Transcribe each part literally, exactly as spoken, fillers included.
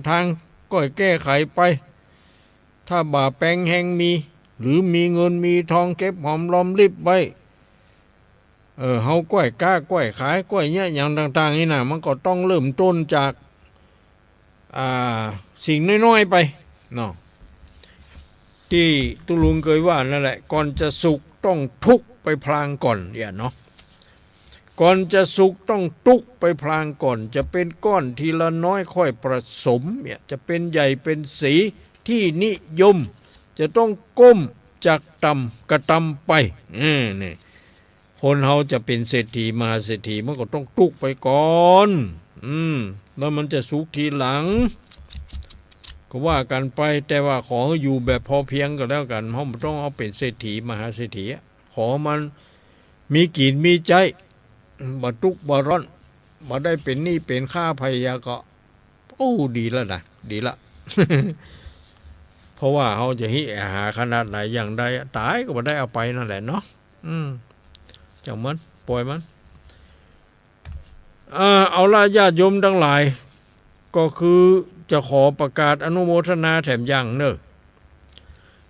ทางก้อยแก้ไขไป ถ้าบ่าแปงแฮงมี หรือมีเงินมีทองเก็บหอมรอมริบไว้ เออ เฮาก้อยก๊าก้อยขายก้อยเยียะหยังต่างๆ นี่นะ มันก็ต้องเริ่มต้นจาก อ่า สิ่งน้อยๆ ไปเนาะ ตี้ตุ๊ลุงเกยว่านั่นแหละ ก่อนจะสุขต้องทุกข์ไปพลางก่อนเนี่ยเนาะ ก่อนจะสุขต้องตุ๊กไปพลางก่อน จะเป็นก้อนทีละน้อยค่อยผสมเนี่ย จะเป็นใหญ่เป็นสีที่นิยม จะต้องก้มจากต่ำกระตำไป เออ นี่ คนเฮาจะเป็นเศรษฐีมหาเศรษฐีมันก็ต้องตุ๊กไปก่อน อืม แล้วมันจะสุขทีหลัง ก็ว่ากั๋นไป แต่ว่าขอให้อยู่แบบพอเพียงก็แล้วกั๋น เฮาบ่ต้องเอาเป็นเศรษฐีมหาเศรษฐีอะ ขอมันมีกิ๋นมีใจ๊ บ่ตุ๊กบ่ร้อน บ่ได้เป็นหนี้เป็นค่าใผอะก็ โอ้ ดีแล้วนะ ดีละ เพราะว่าเฮาจะหิ้วหาขนาดไหนอย่างใดอะ ต๋ายก็บ่ได้เอาไปนั่นแหละเนาะ อืม จ้างมัน ปล่อยมัน อ่า เอาละญาติโยมตังหลาย ก็คือจะขอประกาศอนุโมทนาแถมอย่างเน่อ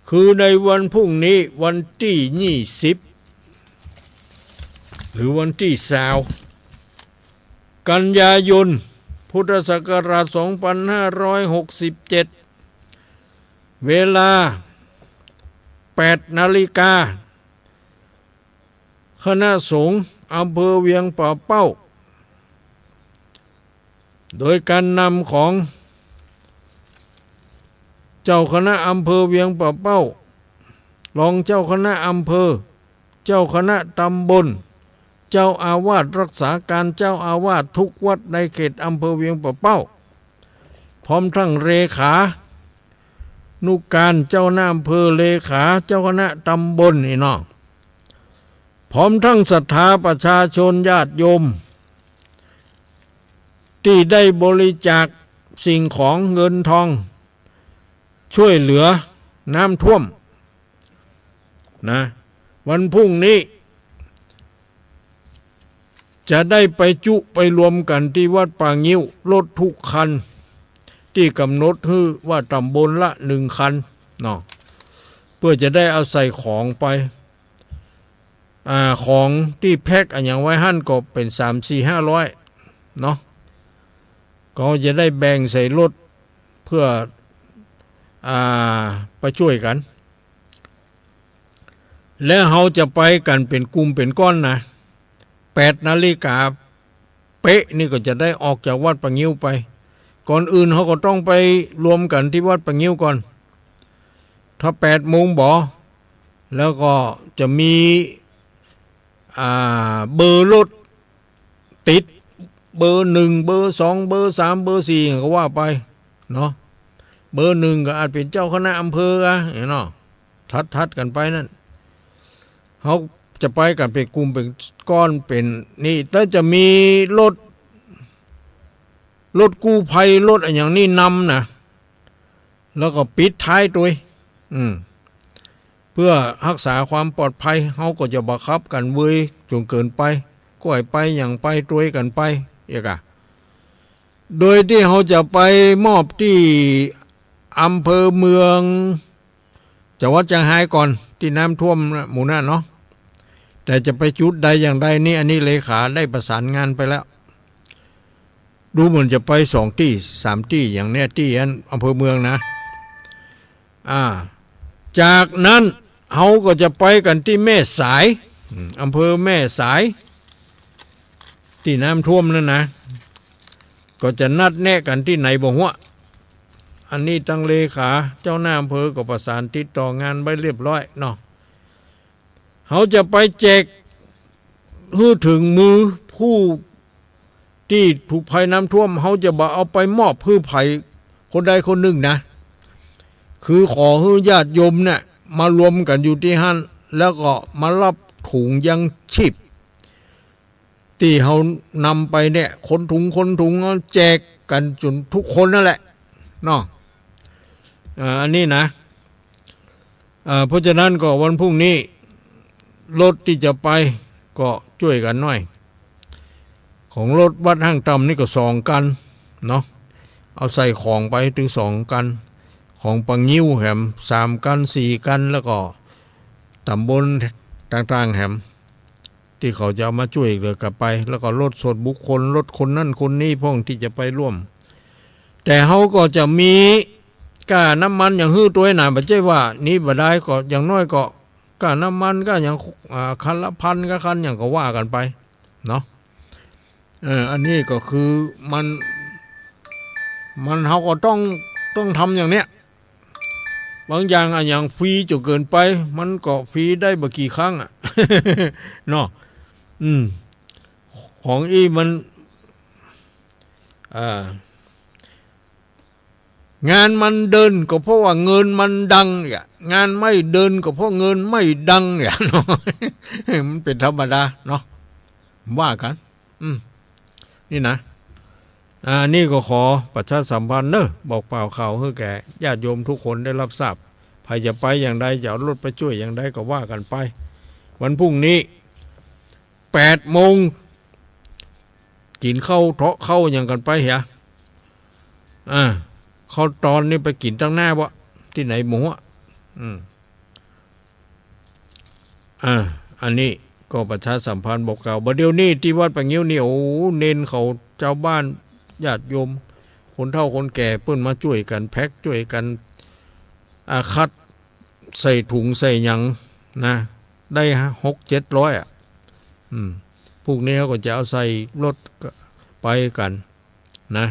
คือในวันพรุ่งนี้วันตี้ยี่สิบ หรือวันตี้ซาว กันยายน พุทธศักราช สองพันห้าร้อยหกสิบเจ็ด เวลา แปดนาฬิกา คณะสงฆ์อำเภอเวียงป่าเป้า โดยการนำของเจ้าคณะอำเภอเวียงป่าเป้า รองเจ้าคณะอำเภอ เจ้าคณะตำบล เจ้าอาวาสรักษาการเจ้าอาวาสทุกวัดในเขตอำเภอเวียงป่าเป้า พร้อมทั้งเลขานุการเจ้าคณะอำเภอ เลขาเจ้าคณะตำบลนี่เนาะ พร้อมทั้งศรัทธาประชาชนญาติโยม ตี้ได้บริจาคสิ่งของเงินทอง ช่วยเหลือน้ำท่วมนะ วันพรุ่งนี้ จะได้ไปจุไปรวมกั๋นตี้วัดป่างิ้ว รถทุกคัน ตี้กำหนดหื้อว่าตำบลละหนึ่งคันเนาะ เปื้อจะได้เอาใส่ของไป อ่า ของตี้แพ็คอะหยังไว้หั้นก็เป๋นสามสี่ห้าร้อยเนาะ ก็จะได้แบ่งใส่รถเปื้อ อ่า ไปจ้วยกั๋น แล้วเฮาจะไปกั๋นเป๋นกลุ่มเป๋นก้อนนะ แปดนาฬิกาเป๊ะนี่ก็จะได้ออกจากวัดป่างิ้วไป ก่อนอื่นเฮาก็ต้องไปรวมกั๋นตี้วัดป่างิ้วก่อน ถ้าแปดโมงบ่ แล้วก็จะมี อ่า เบอร์รถติด เบอร์หนึ่ง เบอร์สอง เบอร์สาม เบอร์สี่ ก็ว่าไปเนาะ เบอร์หนึ่งก็อาจเป๋นเจ้าคณะอำเภออะ เนาะ ถัดๆ กั๋นไปนั่น เฮาจะไปกั๋นเป๋นกลุ่มเป๋นก้อนเป๋นนี่ แล้วจะมีรถ รถกู้ภัย รถอะหยังนี่นำนะ แล้วก็ปิดท้ายตวย อืม เปื้อฮักษาความปลอดภัย เฮาก็จะบ่ขับกั๋นเวยจ๋นเกินไป ก้อยไปหยังไปตวยกั๋นไป เอียกะ โดยตี้เฮาจะไปมอบตี้อำเภอเมือง จังหวัดเจียงฮายก่อน ตี้น้ำท่วมหมู่นั้นเนาะ แต่จะไปจุดใดอย่างใดนี่ อันนี้เลขาได้ประสานงานไปแล้ว ดูเหมือนจะไปสองตี้สามตี้อย่างเนี้ย ตี้อันอำเภอเมืองนะ อ่า จากนั้นเฮาก็จะไปกั๋นตี้แม่สาย อืม อำเภอแม่สาย ตี้น้ำท่วมนั่นนะ ก็จะนัดแนะกั๋นตี้ไหนบ่ฮู้ อันนี้ตังเลขาเจ้าหน้าอำเภอก็ประสานติดต่องานไว้เรียบร้อยเนาะ เฮาจะไปแจกหื้อเถิงมือผู้ตี้ถูกภัยน้ำท่วม เฮาจะบ่เอาไปมอบหื้อใผคนใดคนหนึ่งนะ คือขอหื้อญาติโยมเนี่ยมารวมกั๋นอยู่ตี้หั้น แล้วก็มารับถุงยังชีพ ตี้เฮานำไปเนี่ย คนถุงคนถุง เอาแจกกั๋นจ๋นทุกคนนั่นแหละเนาะ เอ่อ อันนี้นะ เอ่อ เพราะฉะนั้นก็วันพรุ่งนี้ รถตี้จะไปก็จ้วยกั๋นหน่อย ของรถวัดห้างต่ำนี่ก็สองคันเนาะ เอาใส่ของไปตึงสองกั๋น ของป่างิ้วแหมสามกั๋นสี่กั๋น แล้วก็ต๋ำบลต่างๆ แหม ตี้เขาจะเอามาจ้วยเหลือกั๋นไป แล้วก็รถส่วนบุคคล รถคนนั้นคนนี้พ่องตี้จะไปร่วม แต่เฮาก็จะมีก้าน้ำมันอย่างหื้อตวยนะ บ่ใจ้ว่านี้บ่ได้ก็อย่างน้อยก็ก้าน้ำมันก้าอย่าง อ่า คันละพันก้าคันอย่างก็ว่ากั๋นไปเนาะ เออ อันนี้ก็คือมัน มัน เฮาก็ต้อง ต้องทำอย่างเนี้ย บางอย่างอะ อย่างฟรีจ๋นเกินไป มันก็ฟรีได้บ่กี่ครั้งอะ เนาะ อืม ของอี้มัน อ่า งานมันเดินก็เพราะว่าเงินมันดังเนี่ย งานไม่เดินก็เพราะเงินไม่ดังเนี่ย มันเป๋นธรรมดาเนาะ ว่ากั๋น อืม นี่นะ อ่า นี่ก็ขอประชาสัมพันธ์เนอะ บอกกล่าวข่าวหื้อแก่ญาติโยมทุกคนได้รับทราบ ใผจะไปอย่างใด จะเอารถไปจ้วยอย่างใดก็ว่ากั๋นไป วันพรุ่งนี้ แปดโมง กิ๋นข้าวเถาะข้าวหยังกั๋นไปเหีย อ่า ข้าวตอนนี่ไปกิ๋นตังหน้าบ่ ตี้ไหนหมู่อะ อืม อ่า อันนี้ก็ประชาสัมพันธ์บอกกล่าว บ่าเดี่ยวนี้ตี้วัดป่างิ้วนี่ โอ้ เณรเขา จาวบ้าน ญาติโยม คนเฒ่าคนแก่ เปิ้นมาจ้วยกั๋นแพ็ค จ้วยกั๋น อ่า คัดใส่ถุงใส่หยังนะ ได้หกเจ็ดร้อยอะ อืม พรุ่งนี้เฮาก็จะเอาใส่รถไปกั๋น นะ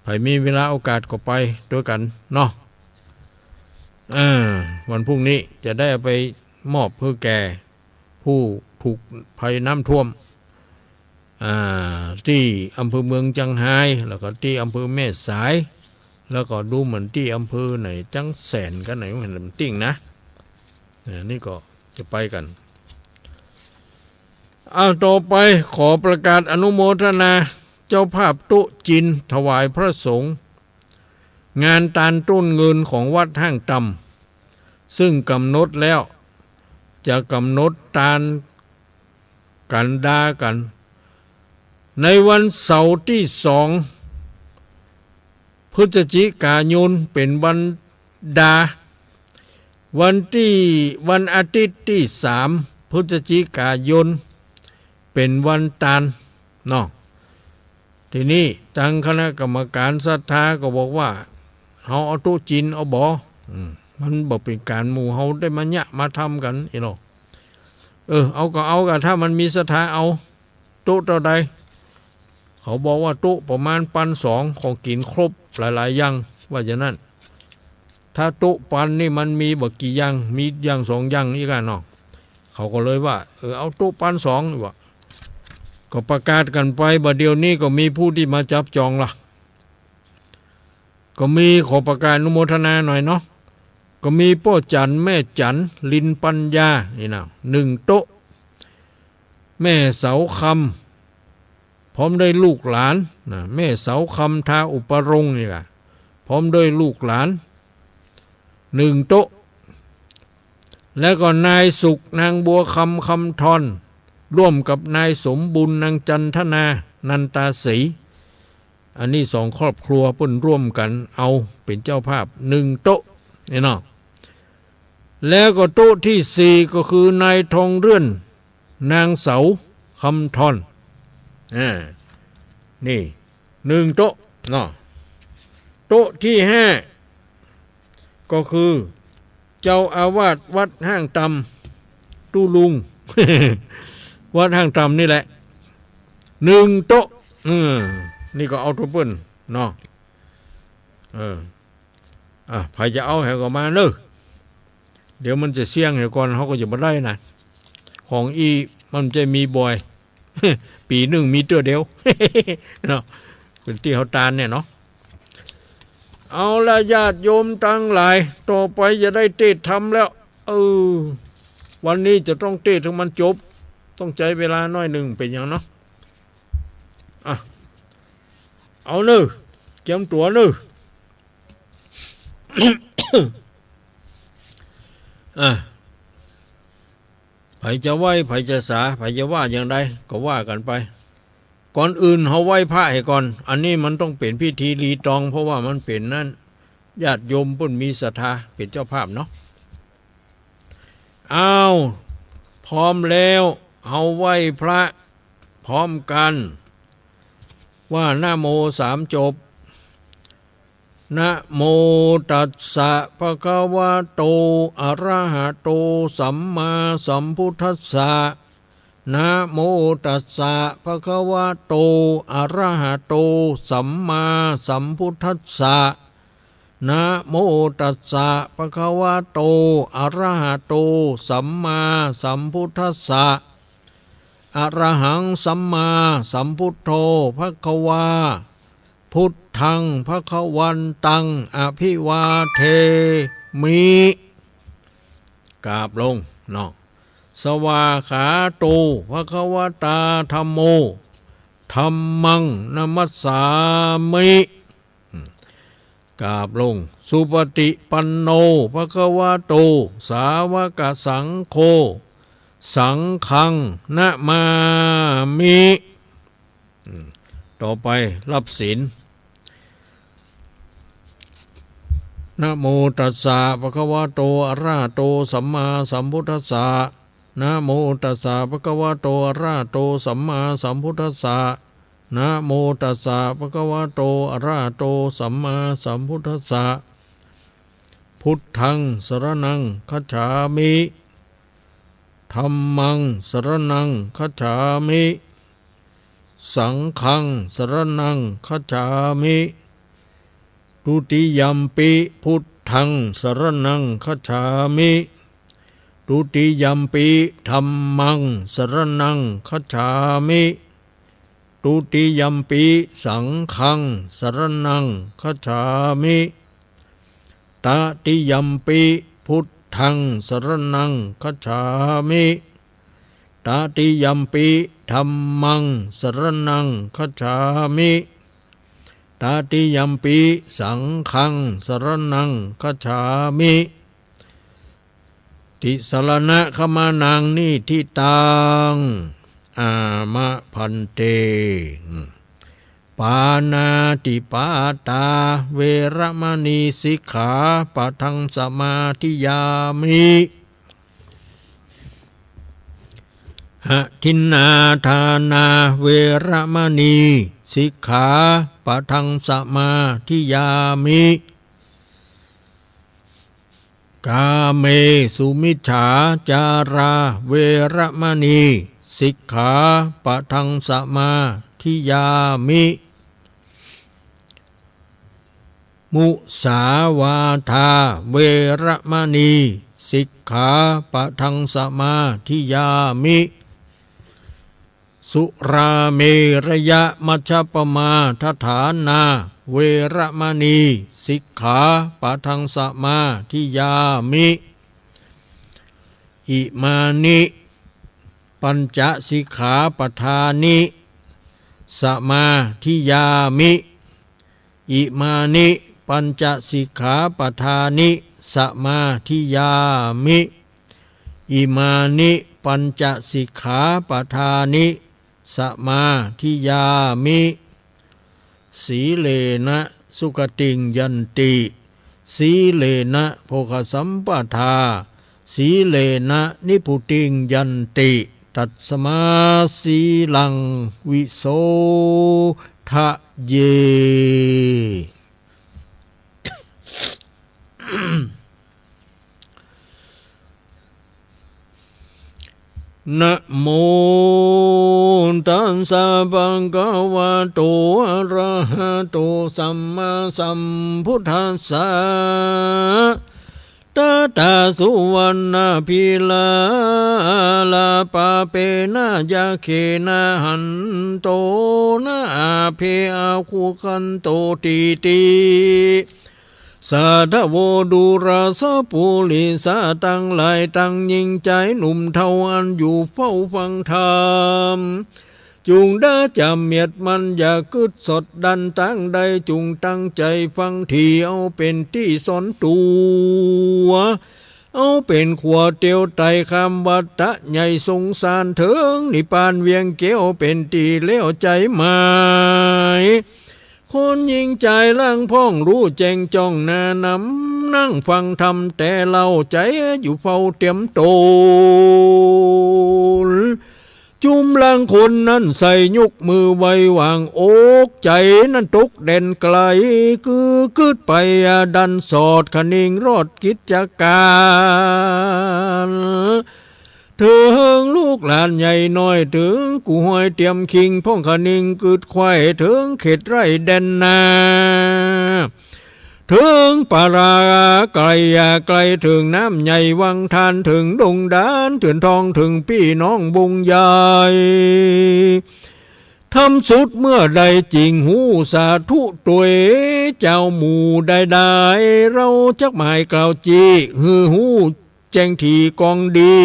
ใผมีเวลาโอกาสก็ไปตวยกั๋นเนาะ เออ วันพรุ่งนี้จะได้เอาไปมอบหื้อแก่ผู้ถูกภัยน้ำท่วม อ่า ตี้อำเภอเมืองเจียงฮาย แล้วก็ตี้อำเภอแม่สาย แล้วก็ดูเหมือนตี้อำเภอไหน จังแสนกั๋นไหน มันติ่งนะ อ่า นี่ก็จะไปกั๋น อ้าว ต่อไปขอประกาศอนุโมทนาเจ้าภาพโต๊ะจีนถวายพระสงฆ์ งานตานต้นเงินของวัดห้างต่ำ ซึ่งกำหนดแล้ว จะกำหนดตานกั๋นดากั๋น ในวันเสาร์ตี้สอง พฤศจิกายน เป๋นวันดา วันตี้ วันอาทิตย์ตี้สาม พฤศจิกายน เป๋นวันตานเนาะ ทีนี้ตางคณะกรรมการศรัทธาก็บอกว่า เฮาเอาโต๊ะจีนเอาบ่ อืม มันบ่เป๋นก๋านหมู่เฮาได้มาเยียะมาทำกั๋นอี้เนาะ เออ เอาก็เอากะ ถ้ามันมีศรัทธาเอา โต๊ะเต้าใด เขาบอกว่าโต๊ะประมาณปันสอง ของกิ๋นครบหลายๆ อย่าง ว่าอย่างนั้น ถ้าโต๊ะปันนี่มันมีบ่กี่อย่าง มีอย่างสองอย่างอี้กั๋นเนาะ เขาก็เลยว่า เออ เอาโต๊ะปันสองดีกว่า ก็ประกาศกั๋นไป บ่าเดี่ยวนี้ก็มีผู้ตี้มาจับจองละ ก็มี ขอประกาศอนุโมทนาหน่อยเนาะ ก็มีป้อจั๋น แม่จั๋น ลินปัญญา นี่นะ หนึ่งโต๊ะ แม่เสาคำ พร้อมด้วยลูกหลานนะ แม่เสาคำ ทาอุปรงค์นี่กะ พร้อมด้วยลูกหลาน หนึ่งโต๊ะ แล้วก็นายสุข นางบัวคำ คำทอน ร่วมกับนายสมบุญ นางจันทนา นันตาศรี อันนี้สองครอบครัวเปิ้นร่วมกั๋นเอาเป๋นเจ้าภาพหนึ่งโต๊ะนี่เนาะ แล้วก็โต๊ะตี้สี่ก็คือนายทองเรือน นางเสาคำทอน อ่า นี่ หนึ่งโต๊ะเนาะ โต๊ะตี้ห้า ก็คือเจ้าอาวาสวัดห้างต่ำ ตู้ลุง วัดห้างต่ำนี่แหละ หนึ่งโต๊ะ อืม นี่ก็เอาตั๋วเปิ้นเนาะ เออ อ่ะ ใผจะเอาแหวก็มาเน้อ เดี๋ยวมันจะเสี้ยงแหวก่อน เฮาก็จะบ่ได้นะ ของอี้มันจะมีบ่อย ปี๋นึ่งมีเตื้อเดียว เนาะ เป๋นตี้เฮาตานเนี่ยเนาะ เอาละญาติโยมตังหลาย ต่อไปจะได้เตศน์ธรรมแล้ว เออ วันนี้จะต้องเตศน์ให้มันจบ ต้องใจ๊เวลาหน้อยนึ่ง เป๋นหยังเนาะ อ่ะ เอาเน้อ เกียมตั๋วเน้อ อ่ะ ใผจะไหว้ ใผจะสา ใผจะว่าอย่างใดก็ว่ากั๋นไป ก่อนอื่นเฮาไหว้พระเหียก่อน อันนี้มันต้องเป๋นพิธีรีตอง เพราะว่ามันเป๋นนั้น ญาติโยมเปิ้นมีศรัทธาเป๋นเจ้าภาพเนาะ อ้าว พร้อมแล้ว เฮาไหว้พระพร้อมกั๋น ว่านะโมสามจบ นะโมตัสสะ ภะคะวะโต อะระหะโต สัมมาสัมพุทธัสสะ นะโมตัสสะ ภะคะวะโต อะระหะโต สัมมาสัมพุทธัสสะ นะโมตัสสะ ภะคะวะโต อะระหะโต สัมมาสัมพุทธัสสะ อะระหัง สัมมาสัมพุทโธ ภะคะวา พุทธัง ภะคะวันตัง อะภิวาเทมิ กราบลงเนาะ สวาขาโต ภะคะวะตา ธัมโม ธัมมัง นะมัสสามิ กราบลง สุปฏิปันโน ภะคะวะโต สาวกสังโฆ สังฆัง นะมามิ ต่อไปรับศีล นะโมตัสสะ ภะคะวะโต อะระหะโต สัมมาสัมพุทธัสสะ นะโมตัสสะ ภะคะวะโต อะระหะโต สัมมาสัมพุทธัสสะ นะโมตัสสะ ภะคะวะโต อะระหะโต สัมมาสัมพุทธัสสะ พุทธัง สรณัง คัจฉามิ ธัมมัง สรณัง คัจฉามิ สังฆัง สรณัง คัจฉามิ ทุติยัมปิ พุทธัง สรณัง คัจฉามิ ทุติยัมปิ ธัมมัง สรณัง คัจฉามิ ทุติยัมปิ สังฆัง สรณัง คัจฉามิ ตติยัมปิ พุทธัง สรณัง คัจฉามิ ตติยัมปิ ธัมมัง สรณัง คัจฉามิ ตติยัมปิ สังฆัง สรณัง คัจฉามิ ติสรณะขมานัง นิฏฐิตัง อามะ ภันเต ปาณาติปาตา เวระมะณี สิกขาปะทัง สมาธิยามิ อะทินนาทานา เวระมะณี สิกขาปะทัง สมาธิยามิ กาเมสุมิจฉาจารา เวระมะณี สิกขาปะทัง สมาธิยามิ มุสาวาทา เวระมะณี สิกขาปะทัง สมาธิยามิ สุราเมรยะมัชฌัปปมาทฐานา เวระมะณี สิกขาปะทัง สมาธิยามิ อิมานิ ปัญจสิกขาปะทานิ สมาธิยามิ อิมานิ ปัญจสิกขาปะทานิ สมาธิยามิ อิมานิ ปัญจสิกขาปะทานิ สมาธิยามิ สีเลนะ สุขติง ยันติ สีเลนะ โภคสัมปทา สีเลนะ นิพพุติง ยันติ ตัสมา สีลัง วิโส ทะเย นะโมตัสสะ ภะคะวะโต อะระหะโต สัมมาสัมพุทธัสสะ ตะตะสุวัณณะภิลาลาปะเปนะ ยัคเขนะ หันโตนะ อาเพ อาคุขันโต ตีติ สาทะโว ดูราสะปุริสะ ตังหลายตังญิงจายหนุ่มเฒ่า อันอยู่เฝ้าฟังธรรม จุ่งดาจ๋ำเมียดมั่น อย่ากึ๊ดสดดั้นตางใด จุ่งตั้งใจ๋ฟัง ถือเอาเป๋นตี้ส่วนตั๋ว เอาเป๋นขัวเตียวไต่ข้ามวัฏฏะใหญ่สงสาร เถิงนิพพานเวียงแก้วเป๋นตี้แล้วใจ๋ไหม คนญิงจายหลังพ่อง ฮู้แจ้งจ้องหน้านำ นั่งฟังธรรมแต่เล่า ใจ๋อยู่เฝ้าเตียมต๋น จุมลางคนนั้นใส่ยกมือไหว้วางอก ใจ๋นั้นตกแดนไก๋ คือคืดไปดันสอด คะนิงรอดกิจก๋าร เถิงลูกหลานใหญ่น้อย เถิงกู้ฮ้อยเตียมคิง พ่องคะนิงกึ๊ดไขว่ เถิงเขตไร่แดนนา เถิงป่าลาไก๋ยาไก๋ เถิงน้ำใหญ่วังทาน เถิงดงดานเถื่อนทอง เถิงปี้น้องวงใหญ่ ธรรมสุดเมื่อใดจริงฮู้ สาธุตวยเจ้าหมู่ได้ได้ เฮาจักหมายกล่าวจี้ หื้อฮู้ แจ้งถี่กองดี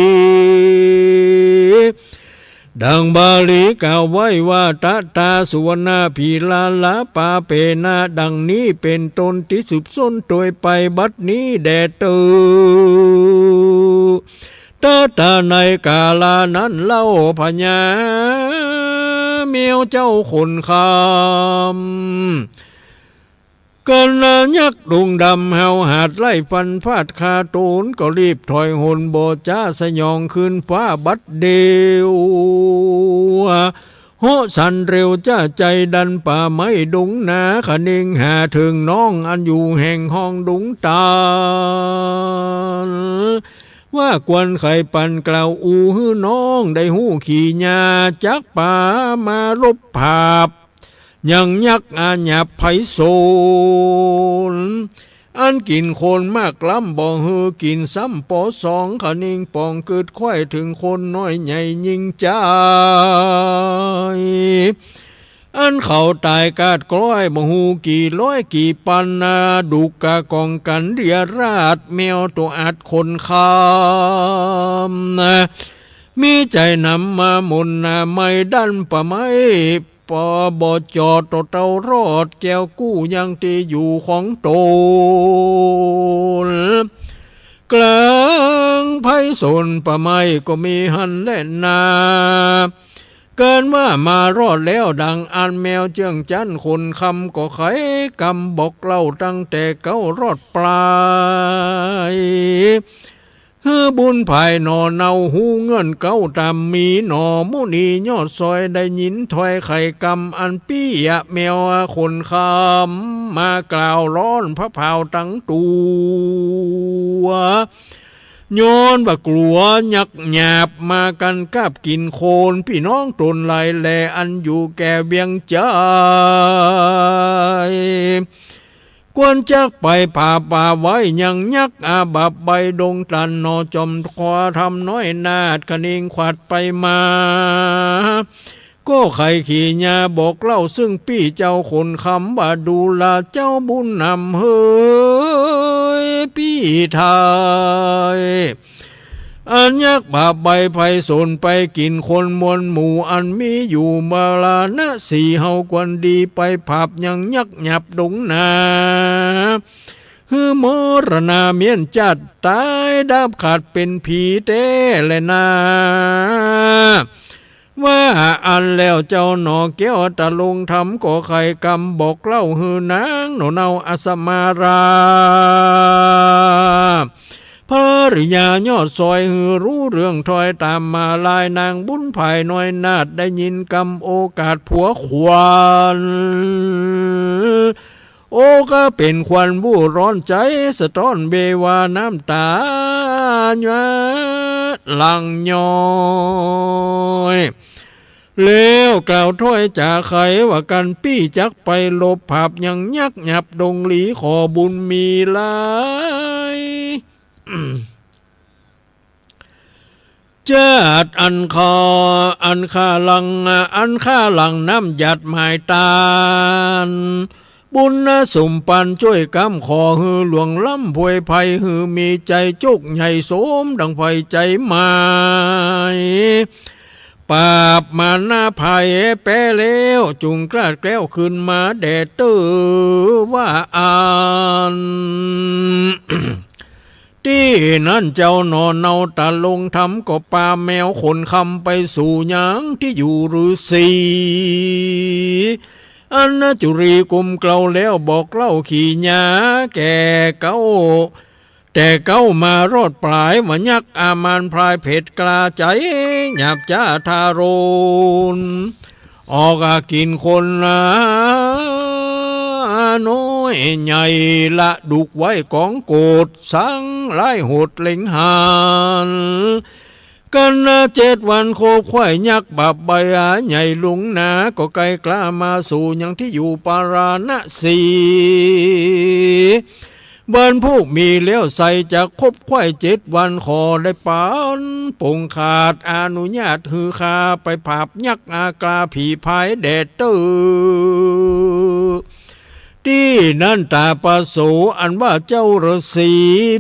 ดังบาลีกล่าวไว้ว่า ตะตา สุวรรณา ภีรา ลาปา เปนะ ดังนี้เป๋นต้น ตี้สืบส้นตวยไปบัดนี้แด่เต๊อ ตะตา ในกาลานั้นเล่า พญาแมวเจ้าขนคำ กัณฑ์ยักษ์ดงดำ เฮาหาดไล่ฟันฟาดฆ่าต๋น ก็รีบถอยหนบ่จ๊า สยองคืนฟ้าบัดเดียว เหาะสันเร็วจ๊า ใจ๋ดันป่าไม้ดงนา คะนิงหาเถิงน้อง อันอยู่แห่งห้องดงตาล ว่าควรใค่ปันกล่าวอู้ หื้อน้องได้ฮู้ขี่ยา จักปามาลบผาบ ยังยักษ์อาหยาบไพศาล อันกิ๋นคนมากล้ำ บ่หื้อกิ๋นซ้ำปอสอง คะนิงป่องกึ๊ดไขว่ เถิงคนน้อยใหญ่ยิ่งจาย อันเขาต๋ายกาดกล้อย บ่ฮู้กี่ร้อยกี่ปันนา ดุกะกองกั๋นเรียราษ แมวตั๋วอัดขนคำ มีใจ๋หนำมาหมนนา ไม่ดันป่าไม้ ปอบ่จอด ตั๋วเต้ารอดแก้วกู้ยังตี้อยู่ของต๋น กลางไพศาลป่าไม้ก็มีหั้นแลนา เกินว่ามารอดแล้วดังอั้น แมวเจื้องจั๊นขนคำ ก็ไขกำบอกเล่าตั้งแต่เก๊ารอดปลาย หื้อบุญผายหน่อเนา ฮู้เงื่อนเก๊าต๋ามมีหน่อ มุนียอดซอยได้ยินถ้อยไขกำ อันปี้ยะแมวขนคำ มากล่าวร้อนพระพาวตังตั๋ว ย้อนว่ากลัวยักษ์หยาบ มากั๋นกาบกิ๋นคน ปี้น้องต๋นหลายแล อันอยู่แก่เวียงใจ๋ ควรจักไปผาบป่าไว้ ยังยักษ์อาบาปใบดงตันหน่อ จอมควาทำน้อยนาฏ คะนิงขวัดไปมา ก็ไขขี่ยาบอกเล่า ซึ่งปี้เจ้าขนคำว่า ดูราเจ้าบุญนำเฮยปี้ไทย อันยักษ์บาปใบไพศาลไปกิ๋นคนมวลหมู่ อันมีอยู่มราณสี เฮาควรดีไปผาบยังยักษ์หยาบดงนา หื้อมรณาเมี้ยนจาติต๋ายดาบขาดเป๋นผีแต๊แลนา ว่าอั้นแล้วเจ้าหน่อแก้วตะลงธรรม ก็ไขกำบอกเล่าหื้อนางหน่อเนาอัสมารา ภริยายอดซอย หื้อฮู้เรื่องถ้อยต๋ามมาลาย นางบุญผายน้อยนาฏ ได้ยินกำโอกาสผัวขวัญ โอ้ ก็เป๋นควันบู้ร้อนใจ๋ สะท้อนเบวาน้ำต๋า ย้อยหลั่งย้อย แล้วกล่าวถ้อยจ๋าไขว่า กั๋นปี้จักไปลบผาบยังยักษ์หยาบดงหลี ขอบุญมีหลาย จาติอันข้า อันข้าหลั่ง อันข้าหลั่งน้ำหยาดหมายตาน บุญนะสมปันจ้วยกำ ขอหื้อหลวงล้ำพวยไพ หื้อมีใจ๋จุกใหญ่สมดังใฝ่ใจ๋หมาย ปราบมารนาภัยแป๊แล้ว จุ่งกล้าแคล้วคืนมาแด่เต๊อว่าอั้น ตี้นั้นเจ้าหน่อเนาตะลงธรรมก็ปาแมวขนคำไปสู่ยังตี้อยู่ฤๅษี อันจุรีกุมเกลาแล้วบอกเล่าขี่หญ้าแก่เก๊า แต่เก๊ามารอดปลายว่ายักษ์อามารพรายเผ็ดกล้าใจ๋ หยาบจ๊าทารุณ ออกอากิ๋นคนละน้อยใหญ่ ละดุกไว้ก๋องโกธ สังร้ายโหดเล็งหัน กั๋นเจ็ดวันโคบไขว้ยักษ์บาปใบอาใหญ่ลุงนา ก็ไกลกล้ามาสู่ยังตี้อยู่ปาราณสี วันพูกมีแล้วไส้จักคบไขว้เจ็ดวัน ขอได้ปันปงขาดอนุญาตหื้อข้าไปผาบยักษ์อากล้าผีพายแดดเต๊อะ ตี้นั้นต๋าปะโส อันว่าเจ้าฤๅษี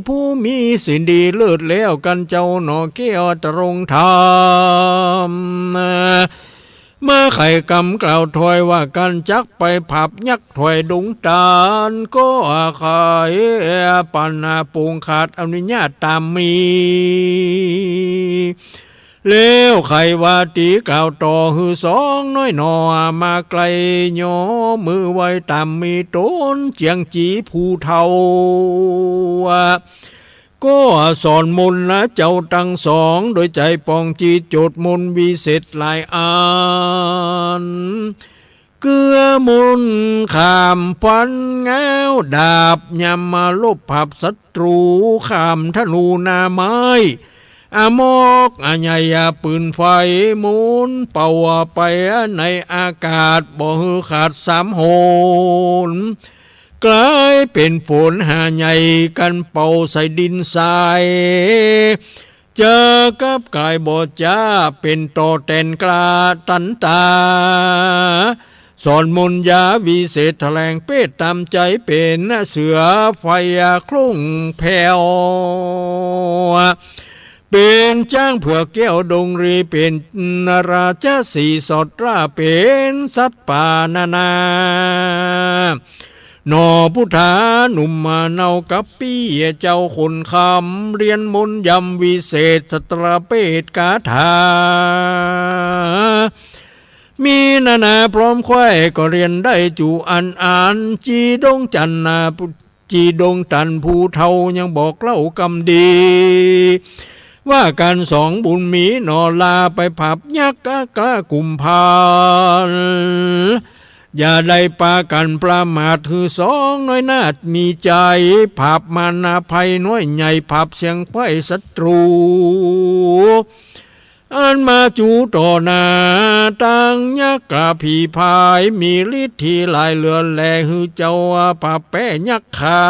ผู้มีศีลดีเลิศแล้ว กั๋นเจ้าหน่อแก้วตรงธรรม มาไขกำกล่าวถอยว่ากั๋นจักไปผาบยักษ์ถอยดงตาล ก็ไขปันปงขาดอนุญาตต๋ามมี แล้วไขว่าตี๋กล่าวต่อหื้อสองน้อยหน่อมาไกล ย่อมือไหว้ต๋ามมีต๋นเจียงจีผู้เฒ่า ก็สอนมนต์นะเจ้าตังสอง โดยใจ๋ป่องจีดโจทย์มนต์วิเศษหลายอัน เกื้อมนต์ข้ามฟันง้าวดาบ ยามมาลบผาบศัตรู ข้ามธนูหน้าไม้ อมอกอใหญ่ปืนไฟ มนต์เป่าไปในอากาศ บ่หื้อขาดสามหน กลายเป๋นฝนหาใหญ่ กั๋นเป่าใส่ดินทราย จะกับก๋ายบ่จ๊าเป๋นต่อแตนกล้าตันต๋า สอนมนต์ยาวิเศษแถลงเปตต๋ามใจ๋ เป๋นเสือไฟโคร่งแผ่ว เป๋นจ๊างเผือกแก้วดงรี เป๋นราชสีห์สอดกล้า เป๋นสัตว์ป่านานา หน่อพุทธาหนุ่มมาเนากับปี้เจ้าขนคำ เรียนมนต์ยำวิเศษสัตราเปตคาถา มีนานาพร้อมไขว้ก็เรียนได้จุอันอัน จีดงจันทน์นา จีดงจันทน์ผู้เฒ่ายังบอกเล่ากำดี ว่ากั๋นสองบุญมีหน่อลาไปผาบยักษ์กล้ากุมภัณฑ์ อย่าได้ปากั๋นประมาท หื้อสองน้อยนาฏมีใจ๋ ผาบมารภัยน้อยใหญ่ ผาบเสี้ยงไขว้ศัตรู อันมาจู๋ต่อหน้า ตังยักษ์กล้าผีพาย มีฤทธิ์หลายเหลือแล หื้อเจ้าผาบแป๊ยักษ์ฆ่า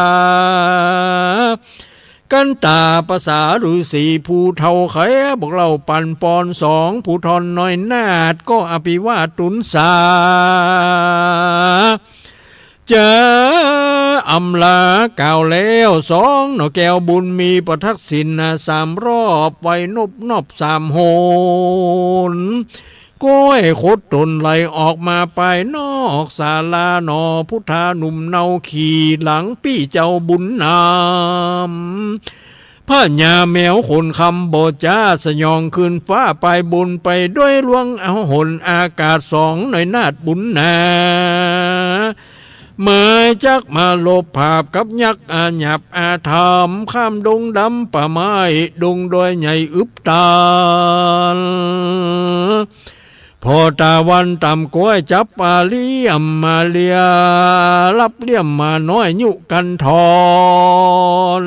กั๋นต๋าภาษาฤๅษีผู้เฒ่า ไขบอกเล่าปันปอนสองผู้ท่อนน้อยนาฏ ก็อภิวาทตุนสา จะอำลากล่าวแล้ว สองหน่อแก้วบุญมีประทักษิณสามรอบ ไหว้นบนอบสามหน ก็ไอ้ขดต๋นไหลออกมาปายนอกศาลา หน่อพุทธาหนุ่มเนาขี่หลังปี้เจ้าบุญนำ พญาแมวขนคำบ่จ๊าสยองขึ้นฟ้า ไปบุญไปด้วยล่วงเอาหนอากาศ สองน้อยนาฏบุญนา หมายจักมาลบผาบกับยักษ์อาหยาบอาธรรม ข้ามดงดำป่าไม้ ดงดอยใหญ่อึบตัน ผ่อต๋าวันต่ำก้อย จับอาเหลี่ยมมาเลีย รับเหลี่ยมมาน้อยยุกันทอน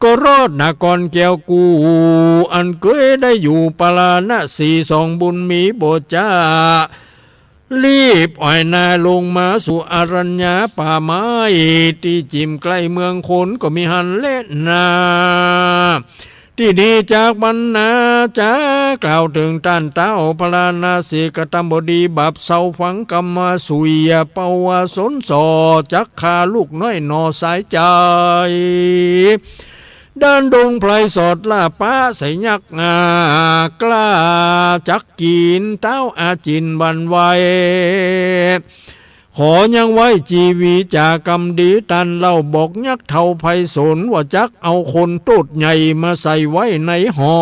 ก็รอดหน้าก่อนแก้วกู้ อันเกยได้อยู่ปาราณสี สองบุญมีบ่จ๊า รีบอ่อยหน้าลงมาสู่อรัญญาป่าไม้ ตี้จิ่มใก้เมืองคนก็มีหั้นแลนา ตี้นี้จากบรรณาจากล่าวเถิงต้านเต๊า ปาราณสีกตำบดี บาปเศร้าฝังกำมาสุย เป่าสนส่อจักฆ่าลูกน้อยหน่อสายใจ๋ ด้านดงไพรสอดล่าป๊าใส่ยักษ์ อ่า กล้าจักกิ๋น เต๊าอาจิณหวั่นไหว ขอยังไว้จีวีจ๋ากำดี ต้านเล่าบอกยักษ์เฒ่าไพศาลว่าจักเอาคนโต้ษใหญ่มาใส่ไว้ในหอ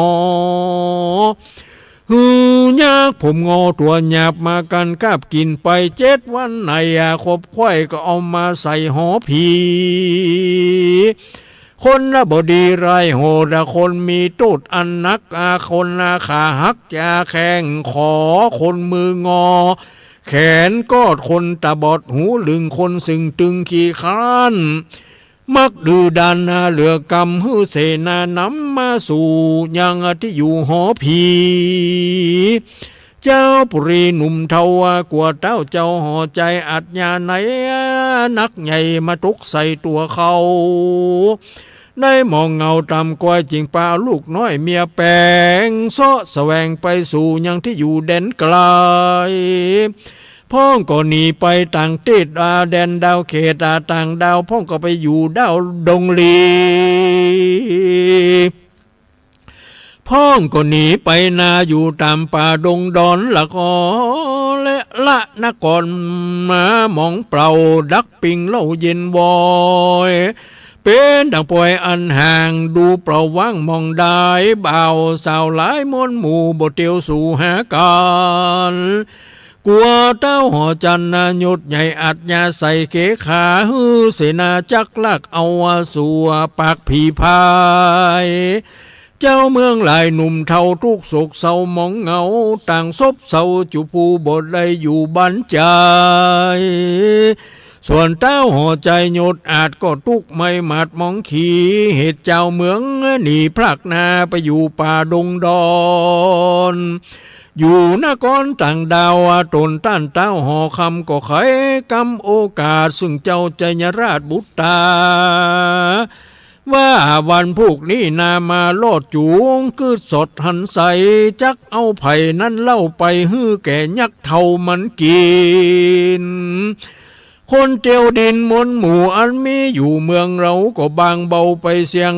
หื้อยักษ์ผมงอตั๋วหยาบมากั๋นกาบกิ๋นไปเจ็ดวันในอาคบไขว้ก็เอามาใส่หอผี คนละบ่ดีร้ายโหด คนมีโต้ษอันหนัก อาคนละขาหักจาแข้งขอ คนมืองอแขนกอด คนตาบอดหูลึง คนซึ่งตึงขี้คร้าน มักดื้อด้านนาเหลือกำ หื้อเสนานำมาสู่ยังตี้อยู่หอผี เจ้าปุรีหนุ่มเฒ่ากั๋วเต๊าเจ้าห่อใจ๋อัดยาในนักใหญ่มาตกใส่ตั๋วเขา ได้มองเงาต๋ำก้อยจึงปาลูกน้อยเมียแป๋งเซาะแสวงไปสู่ยังตี้อยู่แดนไก๋ พ่องก็หนีไปต่างตี้อาแดนดาวเขตอาต่างดาว พ่องก็ไปอยู่ดาวดงลี พ่องก็หนีไปนาอยู่ต๋ามป่าดงดอนละก็ และละนครมาหมองเปล่าดักปิงเหล้าเย็นวอย เป๋นดังปอยอันห่างดูเปล่าว่างหม่องดาย บ่าวสาวหลายมวลหมู่บ่เตียวสู่หากั๋น กั๋วเต๊าหอจันทร์นาหยดใหญ่อัดยาใส่เขขา หื้อเสนาจักรลักเอาสู่ปากผีพาย เจ้าเมืองหลายหนุ่มเฒ่าทุกข์โศกเศร้าหมองเหงา ต่างซบเซาจุผู้บ่ได้อยู่บ้านใจ๋ ส่วนเต๊าหอใจ๋หยดอาจก็ตุ๊กข์ไหม้หมาดหมองขีเหตุเจ้าเมืองหนีพรากนาไปอยู่ป่าดงดอน อยู่นครต่างดาว ต๋นต้านเต๊าหอคำก็ไขกำโอกาส ซึ่งเจ้าชัยราชบุตรา ว่าวันพูกนี้นามาลอดจูง กึ๊ดสอดหันใส จักเอาไผ่นั้นเล่าไปหื้อแก่ยักษ์เฒ่ามันกิ๋น คนเตียวดินมวลหมู่อันมีอยู่เมืองเฮาก็บางเบาไปเสี้ยง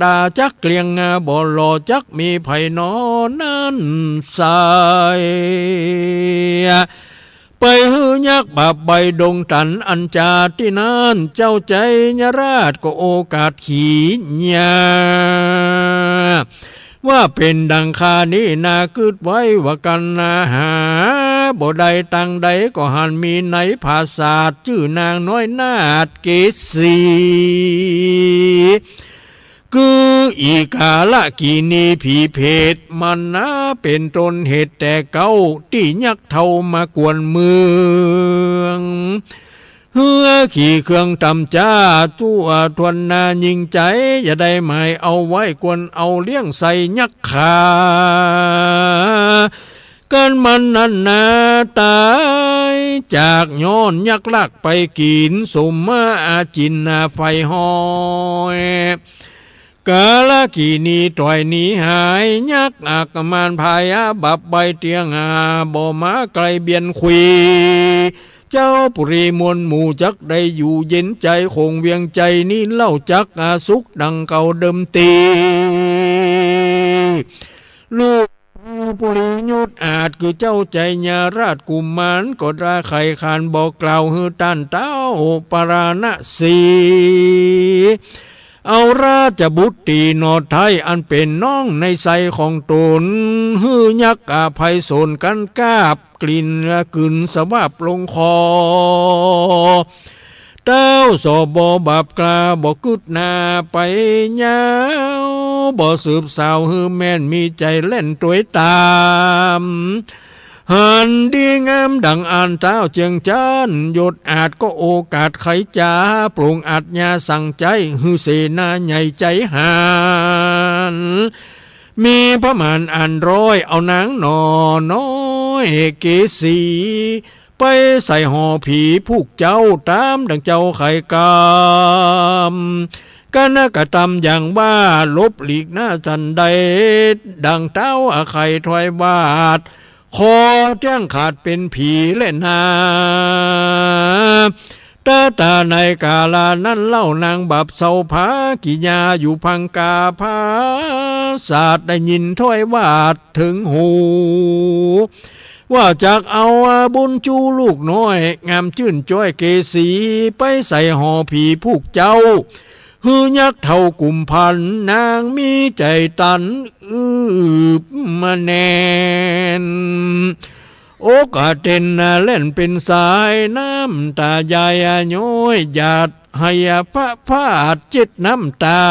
ด่าจักเกลี้ยง บ่หล่อจักมีไผหนอนั้นใส ไปหื้อยักษ์บาปใบดงตันอันจาตี้นั้น เจ้าชัยราชก็โอกาสขีญา ว่าเป๋นดังค่านี้นากึ๊ดไว้ว่ากั๋นนาหาบ่ได้ตางใด ก็หันมีในผาสาทจื้อนางน้อยนาฏเกสี คืออีกาลกิณีผีเผตมันนาเป๋นต้นเหตุแต่เก๊า ตี้ยักษ์เฒ่ามากวนเมือง หื้อขี่เคืองต่ำจ๊า ตั๋วทวนนายิ่งใจ๋ อย่าได้หมายเอาไว้ ควรเอาเลี้ยงใส่ยักษ์ขา กันมันนั้นนาต๋ายจากย้อนยักษ์ลักไปกิ๋น สมมาอาจินนาไฟฮ้อย กาลกิณีต่อยหนีหาย ยักษ์อักมานพายาบับใบเตียงหา บ่มาไกลเบียนคุย เจ้าปุรีมวลหมู่จักได้อยู่เย็นใจ๋ คงเวียงใจ๋นี้เล่าจักอาสุขดังเก่าเดิมตี ลูกปุรียศอาจคือเจ้าชัยราชกุมาร ก็ได้ไขขานบอกกล่าวหื้อต้านเต๊าปาราณสี เอาราชบุตรีหนอไท้อันเป๋นน้องในไส้ของต๋น หื้อยักษ์อภัยสนกันกาบกลิ้นกลืนสวาปลงคอ เต้าสอบบาปกล้าบ่กึ๊ดหน้าไปยาว บ่สืบสาวหื้อแม่นมีใจ๋แล่นตวยต๋าม หันดีงามดังอันเต้าเจียงจั้น ยศอาจก็โอกาสไขจ๋า ปรงอาจญาสั่งใจ๊ หื้อเสนาใหญ่ใจ๋หัน มีพระมารอันร้อย เอานางหนอน้อยเกสี ไปใส่หอผีผู้เจ้าต๋ามดังเจ้าไขกำ กนกธรรมอย่างว่าหลบหลีกหน้าสันใด ดังเต้าอาไขถวายวาด คอเตี้ยงขาดเป๋นผีแลนา ตาตาในกาลานั้นเล่านางบาปเศร้าผากิญาอยู่พังกาผาสาท ได้ยินถ้อยวาดเถิงหู ว่าจักเอาบุญจูลูกน้อย งามจื้นจ้อยเกสี ไปใส่หอผีผู้เจ้า หื้อยักษ์เฒ่ากุมภัณฑ์ นางมีใจ๋ตัน อืบมาแน่น อกเต้นแล่นเป๋นสาย น้ำตาไหลย้อยหยาด หื้อพระพาดเจ็ดน้ำตา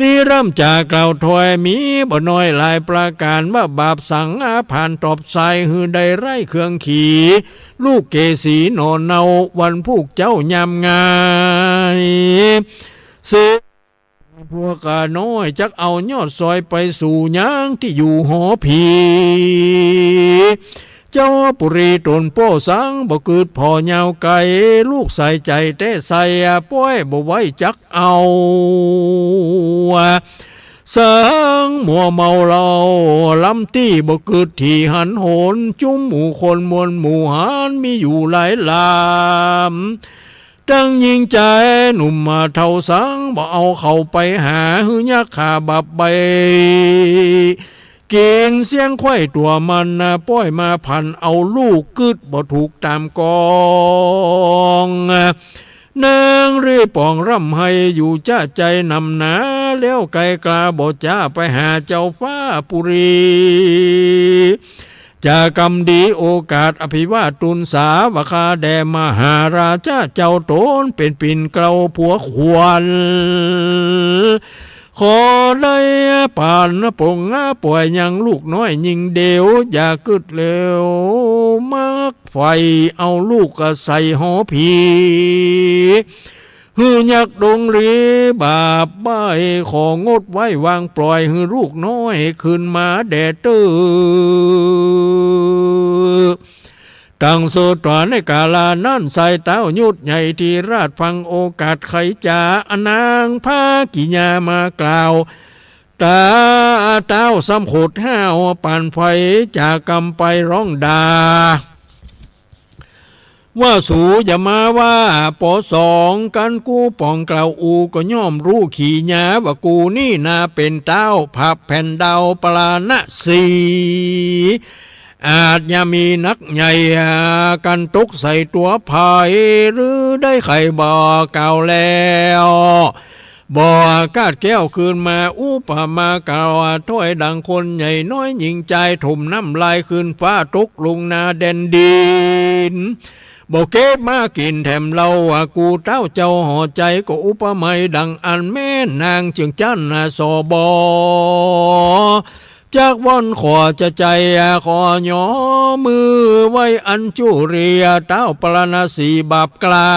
ริร่ำจ๋ากล่าวถอย มีบ่น้อยหลายประก๋าน ว่าบาปสังอาผานตอบสาย หื้อได้ไร้เครื่องขี ลูกเกสีหน่อเนา วันผู้เจ้ายามงาย เส พวกข้าน้อยจักเอายอดซอยไปสู่ยังตี้อยู่หอผี เจ้าปุรีต๋นป้อสังบ่กึ๊ดผ่อยาวไก๋ ลูกใส่ใจ๋แต๊ใส่ ป้อยบ่ไหวจักเอา สังมัวเมาเหล้า ลำตี้บ่กึ๊ดตี้หันหน จุมหมู่คนมวลหมู่หัน มีอยู่หลายลำ ตึงญิงจายหนุ่มเฒ่าสัง บ่เอาเข้าไปหา หื้อยักษ์ฆ่าบับใบ้ กิ๋นเสี้ยงไข้ตั๋วมัน ป้อยมาผันเอาลูกกึ๊ดบ่ถูกต๋ามกอง นางรีป๋องร่ำไห้อยู่จ๊ะใจ๋หนำหนา แล้วไกลกล้าบ่จ๊ะไปหาเจ้าฟ้าปุรี จะกำดีโอกาสอภิวาททูลสาว่าข้าแด่มหาราชาเจ้า ต๋นเป๋นปิ่นเกล้าผัวขวัญ ขอได้ปานปงป่อยยังลูกน้อยญิงเดียว อย่ากึ๊ดเลวมักใฝ่ เอาลูกใส่หอผี หื้อยักษ์ดงรีบาบใบ้ ของดไว้วางปล่อย หื้อลูกน้อยคืนมาแด่เต๊อ ตังสุดต๋วในกาลานั้น สายเต๊ายุทธใหญ่ตี้ราชฟังโอกาสไขจ๋า นางพากิญญามากล่าว ต๋าเต๊าซ้ำขดห้าวปานไฟ จะกำไปร้องด่า ว่าสูอย่ามาว่าปอสอง กั๋นกูป๋องกล่าวอูก็ย่อมฮู้ขี้หยา ว่ากูนี้นาเป๋นเต๊าพระแผ่นดาวปาราณสี อาจจะมีนักใหญ่กั๋นตกใส่ตั๋วใผ หรือได้ใค่บ่กล่าวแล้ว บ่กาดแก้วคืนมา อุปมากล่าวถ้อยดังคนใหญ่น้อยญิงจาย ถมน้ำลายคืนฟ้าตกลงนาแดนดิน บ่เก็บมากิ๋นแถมเล่า กูเต๊าเจ้าหอใจ๋ ก็อุปไมยดังอั้นแม่นางจึงจั้นสบ จักวอนขอจะใจ๋ ขอยอมมือไหว้อัญจุลี เต๊าปาราณสีบาปกล้า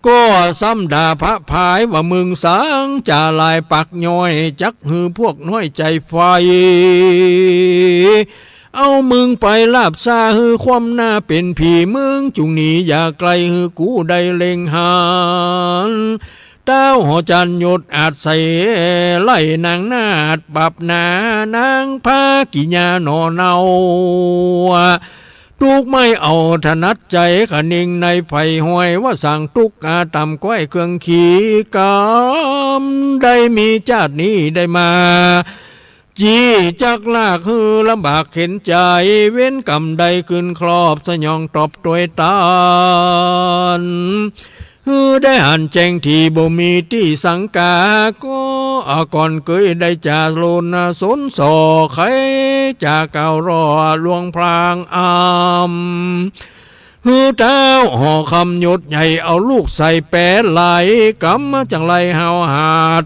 ก็ซ้ำด่าพระพายว่ามึงสังจ๋าหลายปากย้อย จักหื้อพวกน้อยใจ๋ใฝ่ เอามึงไปลาบซ่าหื้อคว่ำหน้าเป๋นผี มึงจุ่งหนีอย่าใก้หื้อกูได้เล็งหัน เต๊าหอจันทร์ยศอาจใส่ไล่นางนาฏ บาปหนานางพากิญญาหน่อเนา ตุ๊กไม่เอาถนัดใจ๋ ขะนิงในใฝ่ห้อย ว่าสังตุ๊กอาต่ำก้อยเครื่องขี กำได้มีจาตินี้ได้มา จี้จักลากหื้อลำบากเข็ญใจ๋ เวรกรรมใดขึ้นครอบ สยองตอบตวยตัน หื้อได้หันแจ้งตี้บ่มีตี้สังกา ก็ก่อนเกยได้จาโลนสนส่อ ใค่จะกล่าวรอหลวงพลางอำ หื้อเต๊าหอคำยศใหญ่ เอาลูกใส่แป๋หลายกำ จั่งไล่ห้าวหาด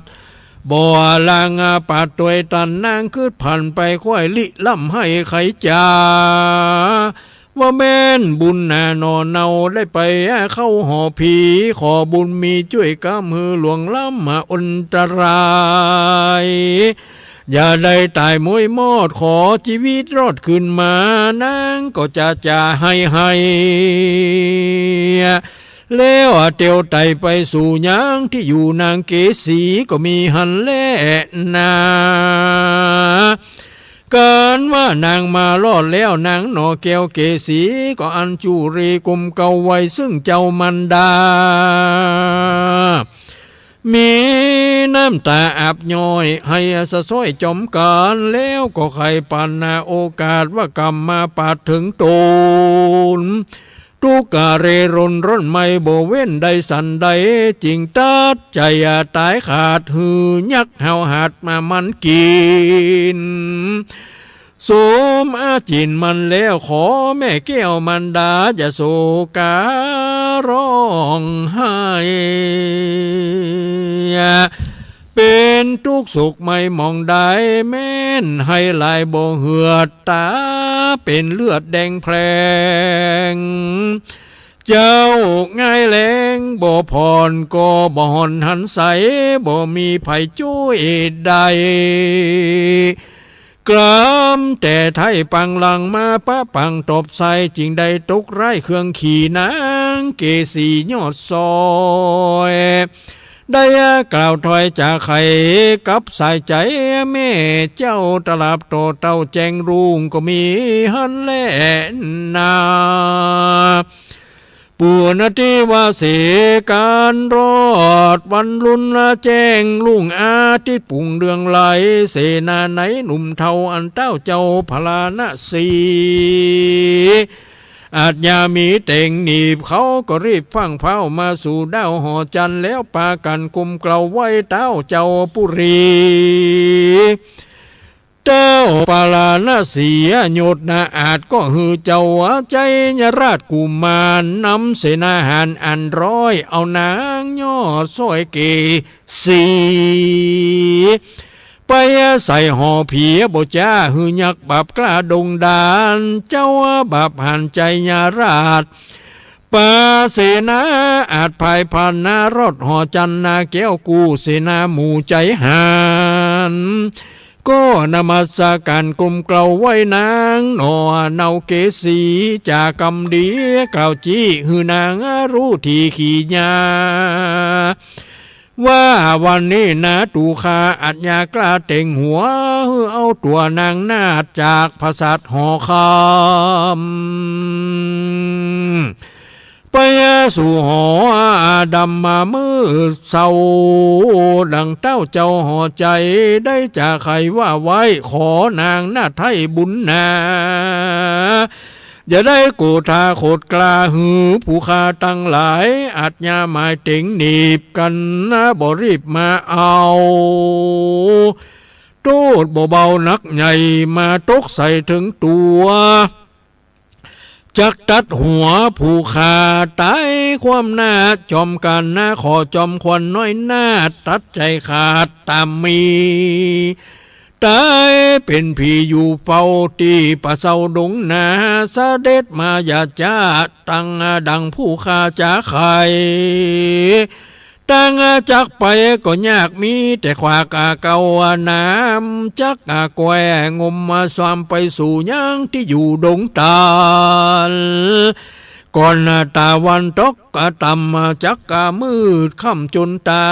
บ่ลางปาดตวยตัน นางกึ๊ดผันไปค่อยลิร่ำไห้ไขจ๋า ว่าแม่นบุญหนาหน่อเนา ได้ไปเข้าหอผี ขอบุญมีจ้วยกำหื้อหลวงล้ำอันตราย อย่าได้ต๋ายม้วยมอด ขอจีวิตรอดคืนมา นางก็จะจะไห้ไห้ แล้วเตียวไต่ไปสู่ยังตี้อยู่นางเกสีก็มีหั้นแลนา กั๋นว่านางมารอดแล้ว นางหน่อแก้วเกสี ก็อัญจุลีกุมเกล้าไว้ซึ่งเจ้ามารดา มีน้ำต๋าอับย้อย ไหสะซ้อยจ๋อมกั๋น แล้วก็ใค่ปั๋นนาโอกาส ว่าก๋ำมาปาดเถิงต๋น ตุ๊กข์เร่ร่อนร่อนไหม้บ่เว้นใดสันใด จึงตัดใจ๋ต๋ายขาด หื้อยักษ์หาวหาดมามันกิ๋น สมอาจิณมันแล้ว ขอแม่แก้วมารดา อย่าโศการ้องไห้ เป๋นตุ๊กข์โศกไหม้หมองใด แม้นไห้หลายบ่เหือด ต๋าเป๋นเลือดแดงแพลง เจ้าหงายแลงบ่ผ่อน ก็บ่ห่อนหันใส บ่มีใผจ้วยได้ กล้ำแต่ไถ่ปังหลังมาปะปังตบใส่ จึงได้ตกร้ายเคืองขี่นางเกสียอดซอย ได้กล่าวถ้อยจ๋าไขกับสายใจ๋ แม่เจ้าตราบต่อเต้าแจ้งรุ่งก็มีหั้นแลนา ปุณณติวาสีก๋านรอดวันรุ่นแจ้งรุ่ง อาทิตย์ปุงเรืองไล เสนาในหนุ่มเฒ่า อันเต้าเจ้าพาราณสี อาชญามีเต็งหนีบ เขาก็รีบฟั่งฟ้าวมาสู่ดาวหอจันทร์ แล้วปากั๋นกลมเกล้าไหว้เต้าเจ้าปุรี เต้าพาราณสียศนาอาจ ก็หื้อเจ้าชัยราชกุมาร นำเสนาหาญอันร้อย เอานางยอดซอยเกสี ไปใส่หอผีบ่จ้า หื้อยักษ์บาปกล้าดงดาน เจ้าบาปหันชัยราช ปาเสนาอาจพายผ่านนารอดหอจันทร์ นาแก้วกู้เสนาหมู่ชัยหาญ ก็นมัสก๋านกลมเกล้าไหว้นางหน่อเนาเกสี จ๋ากำดีกล่าวจี้ หื้อนางฮู้ตี้ขีญา ว่าวันนี้นาตั๋วข้าอาชญากล้าเต็งหัว หื้อเอาตั๋วนางนาฏจากผาสาทหอคำ ไปสู่หอดำมามืดเศร้า ดังเต้าเจ้าหอชัยได้จ๋าไขว่าไว้ ขอนางนาฏไถ่บุญนา อย่าได้โกธาโขดกล้า หื้อผู้ข้าตังหลาย อาชญาหมายเต็งหนีบกั๋นนา บ่รีบมาเอา โต้ษบ่เบานักใหญ่ มาตกใส่เถิงตั๋ว จักตัดหัวผู้ข้าต๋ายคว่ำหน้า จอมกั๋นนา ขอจอมขวัญน้อยนาฏ ตัดใจ๋ขาดต๋ามมี ต๋ายเป๋นผีอยู่เฝ้าตี้ป่าเศร้าดงนา เสด็จมาอย่าจ๊าตังดังผู้ข้าจ๋าไข ตังจักไปก็ยาก มีแต่ขวากเก่า น้ำจักแกว่งมสวามไปสู่ยังตี้อยู่ดงตาล ก่อนต๋าวันตกต่ำ จักมืดค่ำจนต๋า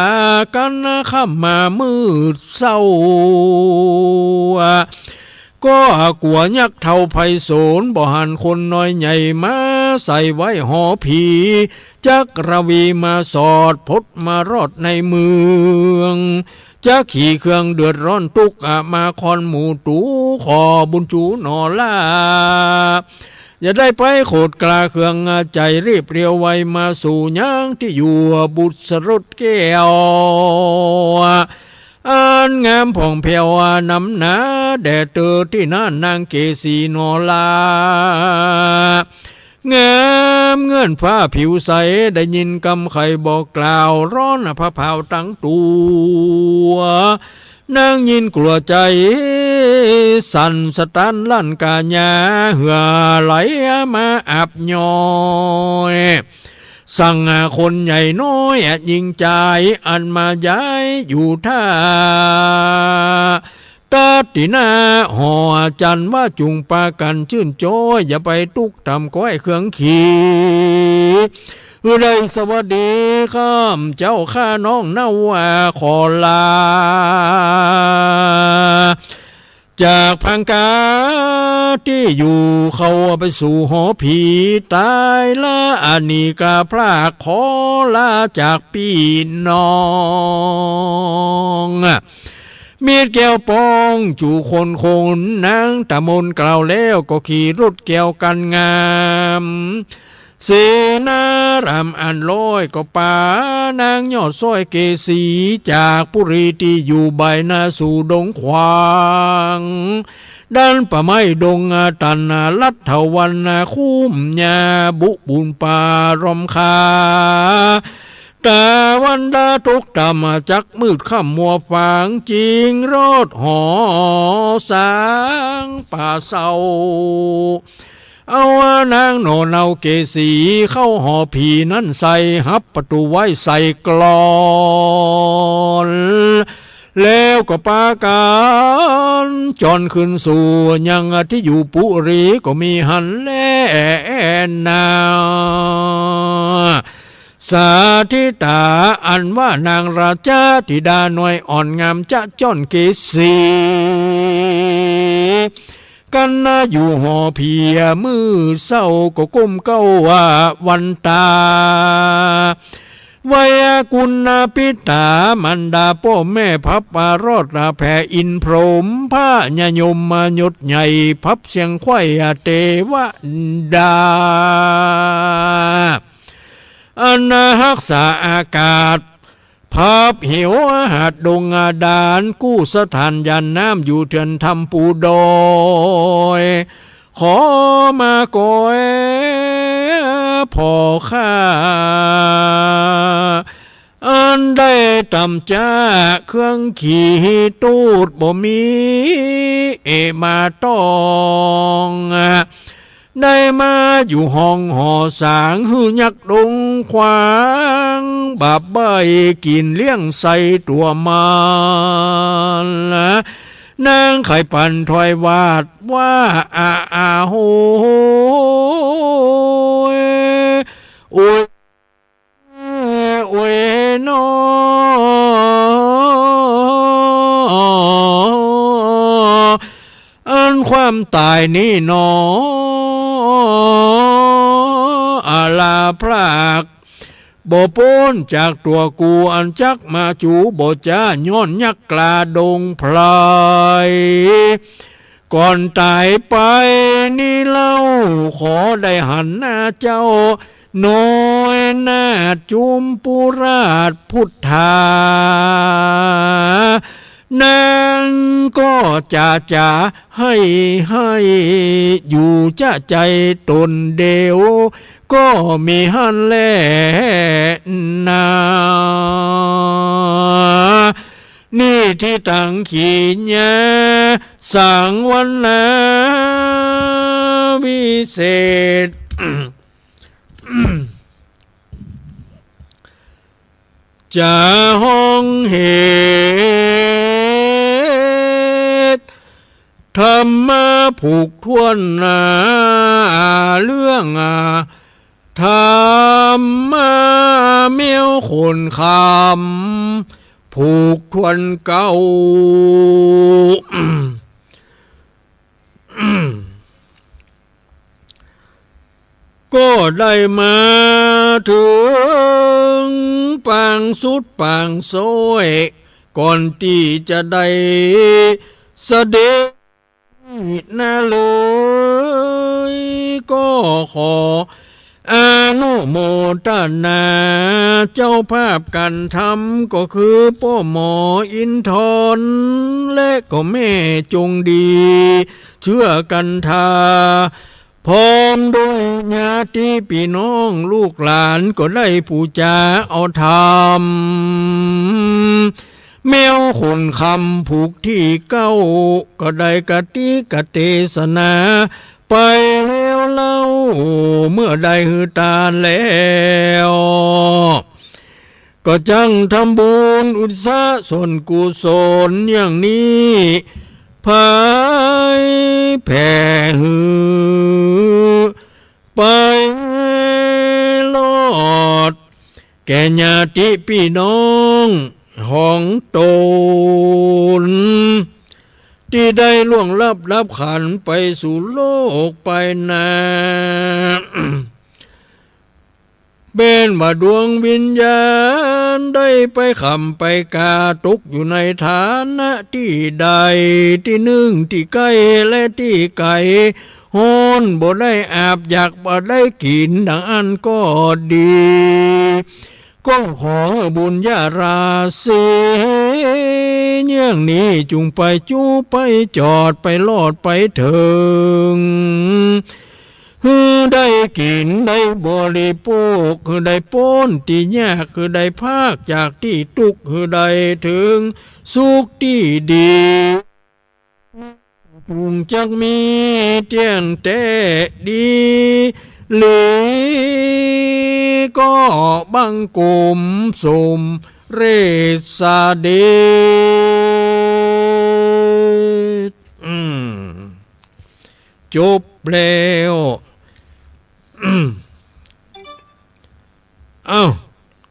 กั๋นค่ำมามืดเศร้า ก็กั๋วยักษ์เฒ่าไพศาล บ่หันคนน้อยใหญ่มาใส่ไว้หอผี จักราวีมาสอดพดมารอดในเมือง จักขี่เครื่องเดือดร้อนตุ๊กข์มาค่อนหมู่ตั๋ว ขอบุญจู๋หน่อล่า อย่าได้ไปโขดกล้าเคืองใจ๋ รีบเรียวไวมาสู่ยังตี้อยู่บุตรสรสแก้ว อันงามผ่องแผ้วนำหนา แด่เตอตี้นั่นนางเกสีหน่อล่า งามเหมือนฟ้าผิวใส ได้ยินกำไขบอกกล่าว ร้อนผะเผาตังตั๋ว นางยิ่งกั๋วใจ๋สั่นสะตันลั่นก๋ายา เหื่อไหลมาอับย้อย สั่งคนใหญ่น้อยหญิงจาย อันมาย้ายอยู่ถ้า ตัดตี้หน้าหอจันทร์ว่า จุ่งปากั๋นจื้นจ้อย อย่าไปตุ๊กข์ต๋ามก้อยเครื่องขี่ หื้อได้สวัสดี ข้าเจ้าข้าน้องเนาว่าขอลา จากพังกาตี้อยู่เข้าไปสู่หอผี ต๋ายละอันนี้ก็พรากขอลาจากปี้น้อง มิตรแก้วปอง จู๋คนคน นางตะมนกล่าวแล้วก็ขี่รถแก้วกันงาม เสนารำอันร้อยก็ป๋านางยอดซ้อยเกศรี จากปุรีตี้อยู่บ่ายหน้าสู่ดงขวาง ดันป่าไม้ดงตัน ลัดเถาวัลย์คุ้มหญ้า บุบุญป่าร่อมคา ตะวันดาตกต่ำ จักมืดค่ำมัวฝาง จึงรอดหอสางป่าเศร้า เอานางหน่อเนาเกศรี เข้าหอผีนั้นใส่ หับประตูไว้ใส่กลอน แล้วก็ปากั๋นจอนขึ้นสู่ยังตี้อยู่ปุรี ก็มีหั้นแลนา สาธิตา อันว่านางราชธิดาน้อยอ่อนงามจะจ้อนเกศรี กั๋นนาอยู่หอผี มื้อเช้าก็ก้มเก้าว่าวันตา ไหว้กุณาปิตามารดาป้อแม่ พับปารอดแผ่อินพรหม พญายมยศใหญ่ พับเสียงไขว้เตวดา อันฮักษาอากาศ พับเหวหาดดงดาน กู้สถานหยาดน้ำอยู่เถื่อนถ้ำปูดอย ขอมาก่อยผ่อข้า อันได้ตำจ๊าเครื่องขีตูดบ่มีเอมาต้อง ได้มาอยู่ห้องหอสาง หื้อยักษ์ดงขวาง บาปใบ้กิ๋นเลี้ยงใส่ตั๋วมัน นางไขปันถอยวาดว่า อา อา โหย โอย โอยนอ อันความต๋ายนี้หนอ อาลาพราก บ่ป๊นจากตั๋วกู อันจักมาจู๋บ่จ๊า ย้อนยักษ์กล้าดงไพร ก่อนต๋ายไปนี้เล่า ขอได้หันหน้าเจ้า น้อยนาถจุมปุราชพุทธา นางก็จะ จะให้ ให้อยู่จะใจต๋นเดียว ก็มีหั้นแลนา นี้ตี้ตังขีญา สังวรรณาวิเศษ จะฮ้องเหตุ ธรรมาผูกถ้วนนา เรื่อง อ่า ธรรมาแมวขนคำ ผูกถ้วนเก้า ก็ได้มาเถิงปางสุดปางซ้อย ก่อนตี้จะได้เสด็จนาเลย ก็ขออนุโมตนา เจ้าภาพก๋านทำก็คือป้อหมออินทร และก็แม่จงดี เจื้อกันทา พร้อมด้วยญาติปี้น้องลูกหลานก็ได้ปู๋จาเอาธรรม แมวขนคำผูกตี้เก้า ก็ได้กติกเตสนาไปแล้วเล่า เมื่อได้หื้อตานแล้ว ก็จั่งทำบุญอุทิศส่วนกุศลอย่างนี้ เผยแผ่หื้อไปรอด แก่ญาติปี้น้องของต๋น ตี้ได้ล่วงลับดับขันธ์ไปสู่โลกไปนา เป๋นว่าดวงวิญญาณได้ไปค่ำไปกา ตกอยู่ในฐานะตี้ใดตี้นึ่ง ตี้ใก้และตี้ไก๋ ฮ้อนบ่ได้อาบ อยากบ่ได้กิ๋น ดังอั้นก็ดี ก็ขอหื้อบุญญาราศีเยื่องนี้ จุ่งไปจู๊ไปจอด ไปรอดไปเถิง หื้อได้กิ๋นได้บริโภค หื้อได้ป๊นตี้ยาก หื้อได้พรากจากตี้ตุ๊กข์ หื้อได้เถิงสุขตี้ดี จุ่งจักมีเตี้ยงแต๊ดีหลี ก็บังคมสมเร็จเสด็จ อืม จบแล้ว เอ้า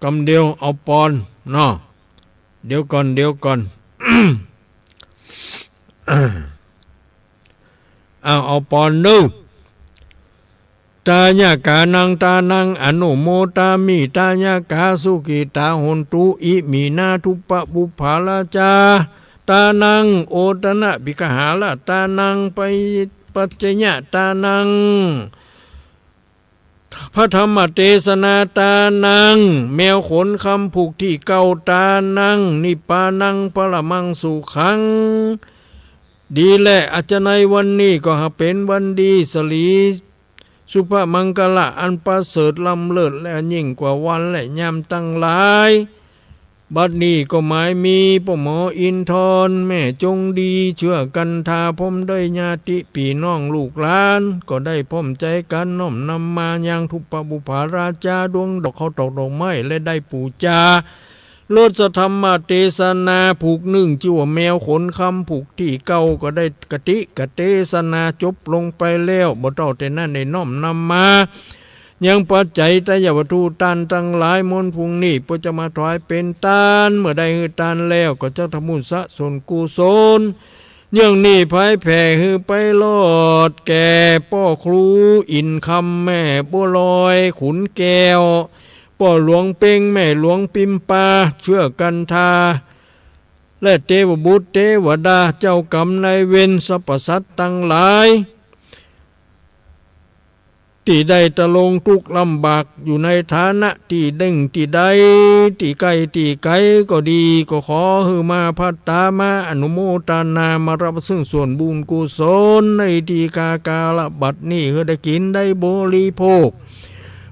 กำเดียวเอาปอนเนาะ เดี๋ยวก่อน เดี๋ยวก่อน เอ้า เอาปอนเนาะ ทายกานัง ทานัง อนุโมทามิ ทายกา สุขิตา โหนตุ อิมินา ทุปปะปุปปาราจา ทานัง โอทนะ ภิกขหาระ ทานัง ปัจจยะ ทานัง พระธรรมเตสนา ทานัง แมวขนคำผูกตี้เก้า ทานัง นิพพานัง ปรมังสุขัง ดีแล อาจจะในวันนี้ก็หากเป๋นวันดีสลี สุภมังคละ อันประเสริฐล้ำเลิศ และยิ่งกว่าวันและยามตังหลาย บัดนี้ก็หมายมีป้อหมออินทร์ แม่จงดี เจื้อกัณฑา พร้อมด้วยญาติปี้น้องลูกหลาน ก็ได้พร้อมใจ๋กั๋นน้อมนำมายังทุปปะปุปปาราจา ดวงดอกข้าวตอกดอกไม้ และได้ปู๋จา ลดสธรรมเตสนาผูกนึ่ง จื้อว่าแมวขนคำผูกตี้เก้า ก็ได้กติกเตสนาจบลงไปแล้ว บ่เต้าแต่นั้นได้น้อมนำมา ยังปัจจัยทายวัตถุต้านตังหลาย มนต์พรุ่งนี้เปื้อจะมาถวายเป๋นต้าน เมื่อได้หื้อต้านแล้ว ก็จักทำบุญสะสมกุศล เยื่องนี้ผายแผ่หื้อไปรอดแก่ป้อครูอินคำ แม่บัวลอย ขุนแก้ว ป้อหลวงเป๊ง แม่หลวงปิมปา เจื้อกัณฑา และเตวบุตรเตวดา เจ้ากรรมนายเวร สรรพสัตว์ตังหลาย ตี้ได้ตะลงตุ๊กข์ลำบากอยู่ในฐานะตี้นึ่งตี้ใด ตี้ใก้ตี้ไก๋ก็ดี ก็ขอหื้อมาพัตตา มาอนุโมทนา มารับซึ่งส่วนบุญกุศลในตี้กา กาละบัดนี้ หื้อได้กิ๋นได้บริโภค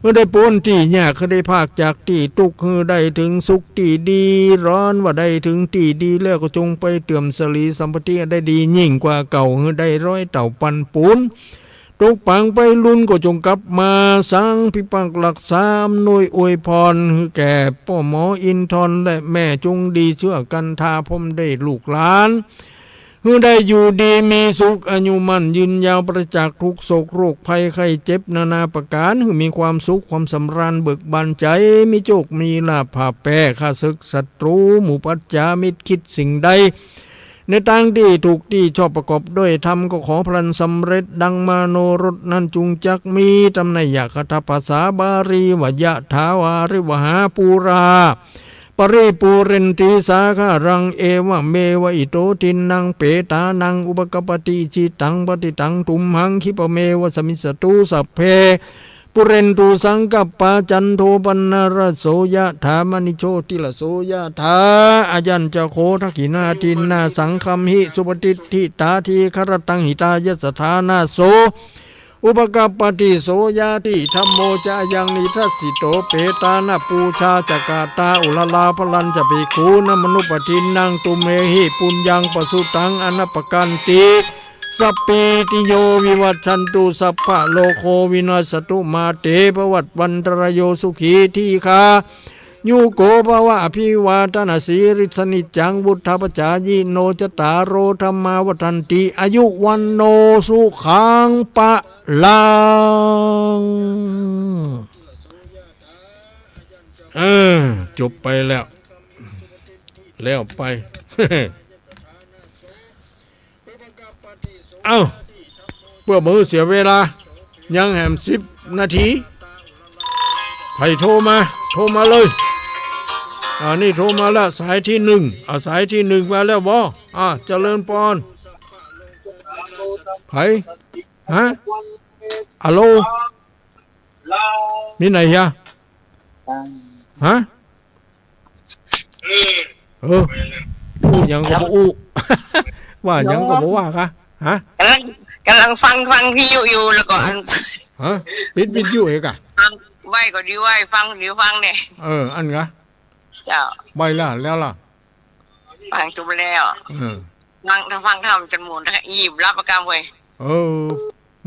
หื้อได้ป๊นตี้ยาก หื้อได้พรากจากตี้ตุ๊กข์ หื้อได้เถิงสุขตี้ดี ร้อนว่าได้เถิงตี้ดีแล้ว ก็จงไปเติมสลีสัมปติได้ดียิ่งกว่าเก่า หื้อได้ร้อยเต้าปันปูน ตกปางไปลุนก็จงกลับมาสังพิพักษ์รักษา อำนวยอวยพรหื้อแก่ป้อหมออินทร์และแม่จงดีเจื้อกันทา พร้อมด้วยลูกหลาน หื้อได้อยู่ดีมีสุข อายุมั่นยืนยาว ปราศจากทุกข์โศกโรคภัยไข้เจ็บนานาประก๋าน หื้อมีความสุขความสำราญเบิกบานใจ๋ มีโจคมีลาภ ผ่าแผ่ข้าศึกศัตรู หมู่ปัจจามิตร คิดสิ่งใด ในตางตี้ถูกตี้ชอบประกอบด้วยธรรม ก็ขอพลันสำเร็จดังมโนรสนั้น จุงจักมีต๋ามนัยยะคาถาภาษาบาลีว่า ยะถาวาริวหาปูรา ปะริปูเรนติสาคารัง เอวะเมวะอิโตทินนัง เปตานังอุปกัปปติ อิจฉิตังปัตถิตังตุมหัง ขิปะเมวะสะมิชฌะตุ สัพเพ ปูเรนตุสังกัปปา จันโทปันนะระโส ยะถา มะณิโชติระโส ยะถา อายัญจะโข ทักขิณาทินนา สังคัมหิ สุปะติฏฐิตา ทีฆะระตัง หิตายะสะถานะโส อุปกัปปติ โสญาติ ธัมโมจะอะยังนิทัสสิโต เปตานะปูชาจะกะตา อุระลาภะรัญจะภิกขูนะ มะนุปะทินนัง ตุมเหหิ ปุญญังปะสุตัง อะนะปะกันติ สัพพีติโย วิวัชชันตุ สัพพะโรโค วินัสสะตุ มาเต ภะวัตวันตะราโย สุขี ทีฆา ยุโก ภะวะ อภิวาทะนะสีลิสสะ นิจจัง วุฑฒาปะจายิโน จัตตาโร ธัมมา วัฑฒันติ อายุ วัณโณ สุขัง พะลัง เออ จบไปแล้ว แล้วไป เอ้า เปื้อบ่หื้อเสียเวลา ยังแหมสิบนาที ใผโทรมา โทรมาเลย อ่า นี่โทรมาแล้ว สายตี้นึ่ง อ่า สายตี้นึ่งมาแล้วบ่ อ่า เจริญปอน ใผ ฮะ อะโหล มีไหนเฮีย ฮะ เออ อู้หยังก็บ่อู้ ว่าหยังก็บ่ว่าคะ ฮะ ก๋ำลัง ก๋ำลังฟัง ฟังวิทยุอยู่ แล้วก็อัน ฮะ ปิดวิทยุเอกอะ ฟังไว้ก็ดีไว้ ฟังดีฟังเนี่ย เออ อันกะ เจ้า ไว้ละ แล้วล่ะ ฟังจุบแล้ว เออ ฟัง ถ้าฟังธรรมจนม่วน อิ่มหลับกำเว้ย เออ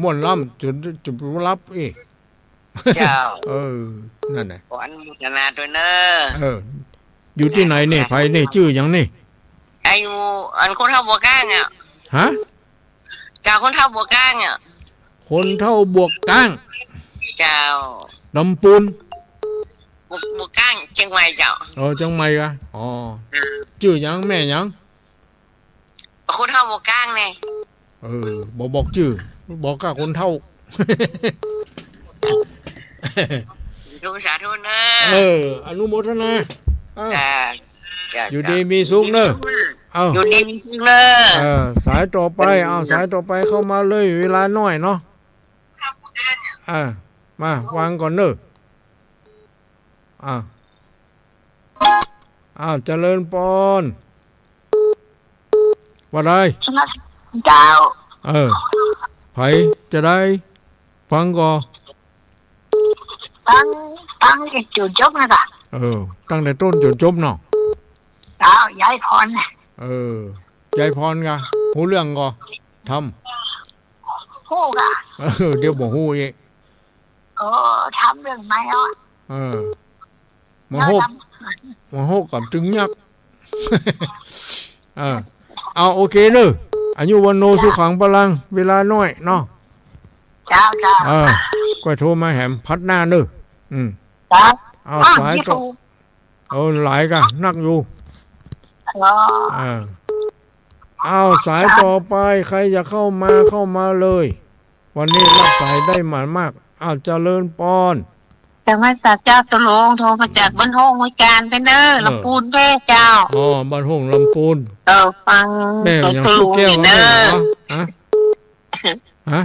ม่วนล้ำ จุด จุดหลับอีก เจ้า เออ นั่นแหละ ขออนุโมทนาด้วยเนอะ เออ อยู่ตี้ไหนนี่ ใผนี่ จื้อหยังนี่ อายุ อันคนเฒ่าบัวก้างอะ ฮะ เจ้า คนเฒ่าบัวก้างอะ คนเฒ่าบัวก้าง เจ้า ลำปูน บัว บัวก้าง เจียงใหม่เจ้า เออ เจียงใหม่กะ อ๋อ อืม จื้อหยัง แม่หยัง คนเฒ่าบัวก้างเนี่ย เออ บ่บอกจื้อ บอกก้าคนเฒ่า สาธุ สาธุเนอะ เออ อนุโมทนา อ่ะ อ่า จ้ะ อยู่ดีมีสุขเนอะ เอ้า อยู่ดีมีสุขเนอะ เออ สายต่อไป เอ้า สายต่อไปเข้ามาเลย เวลาน้อยเนาะ อ่า มา วางก่อนเนอะ อ่า อ้าว เจริญปอน ว่าได้ เจ้า เออ ใผจะได้ ฟังก่อ ฟัง ฟังจนจบนะจ๊ะ เออ ตั้งแต่ต้นจนจบเนาะ เจ้า ยายพรน่ะ เออ ยายพรกะ ฮู้เรื่องก่อ ธรรม ฮู้กะ เออ เดี๋ยวบ่ฮู้อีก เออ ธรรมเรื่องไหนอ่ะ เออ มาฮบ แล้วธรรม มาฮบกับตึงยักษ์ เออ เอา โอเคเนอะ อายุวัณโณ สุขังพลัง เวลาน้อยเนาะ เจ้า เจ้า เออ ก้อยโทรมาแหมพัดหน้าเนอะ อืม ครับ เอา อ้าว สาย นี่ ต่อ ถูก เออ หลายกะ นักอยู่ อ๋อ อ่า เอา สายต่อไป ใครจะเข้ามา เข้ามาเลย วันนี้รับสายได้หมานมาก อ้าว เจริญปอน นมัสการเจ้า ตุ๊ลุง โทรมาจากบ้านโฮ่งห้วยจานแป้เน้อ เออ ลำปูนแป้เจ้า อ๋อ บ้านโฮ่งลำปูน เออ ฟัง แม่หยัง ตุ๊ลุง สุแก้ว อยู่เน้อ แม่หยังก่อ ฮะ ฮะ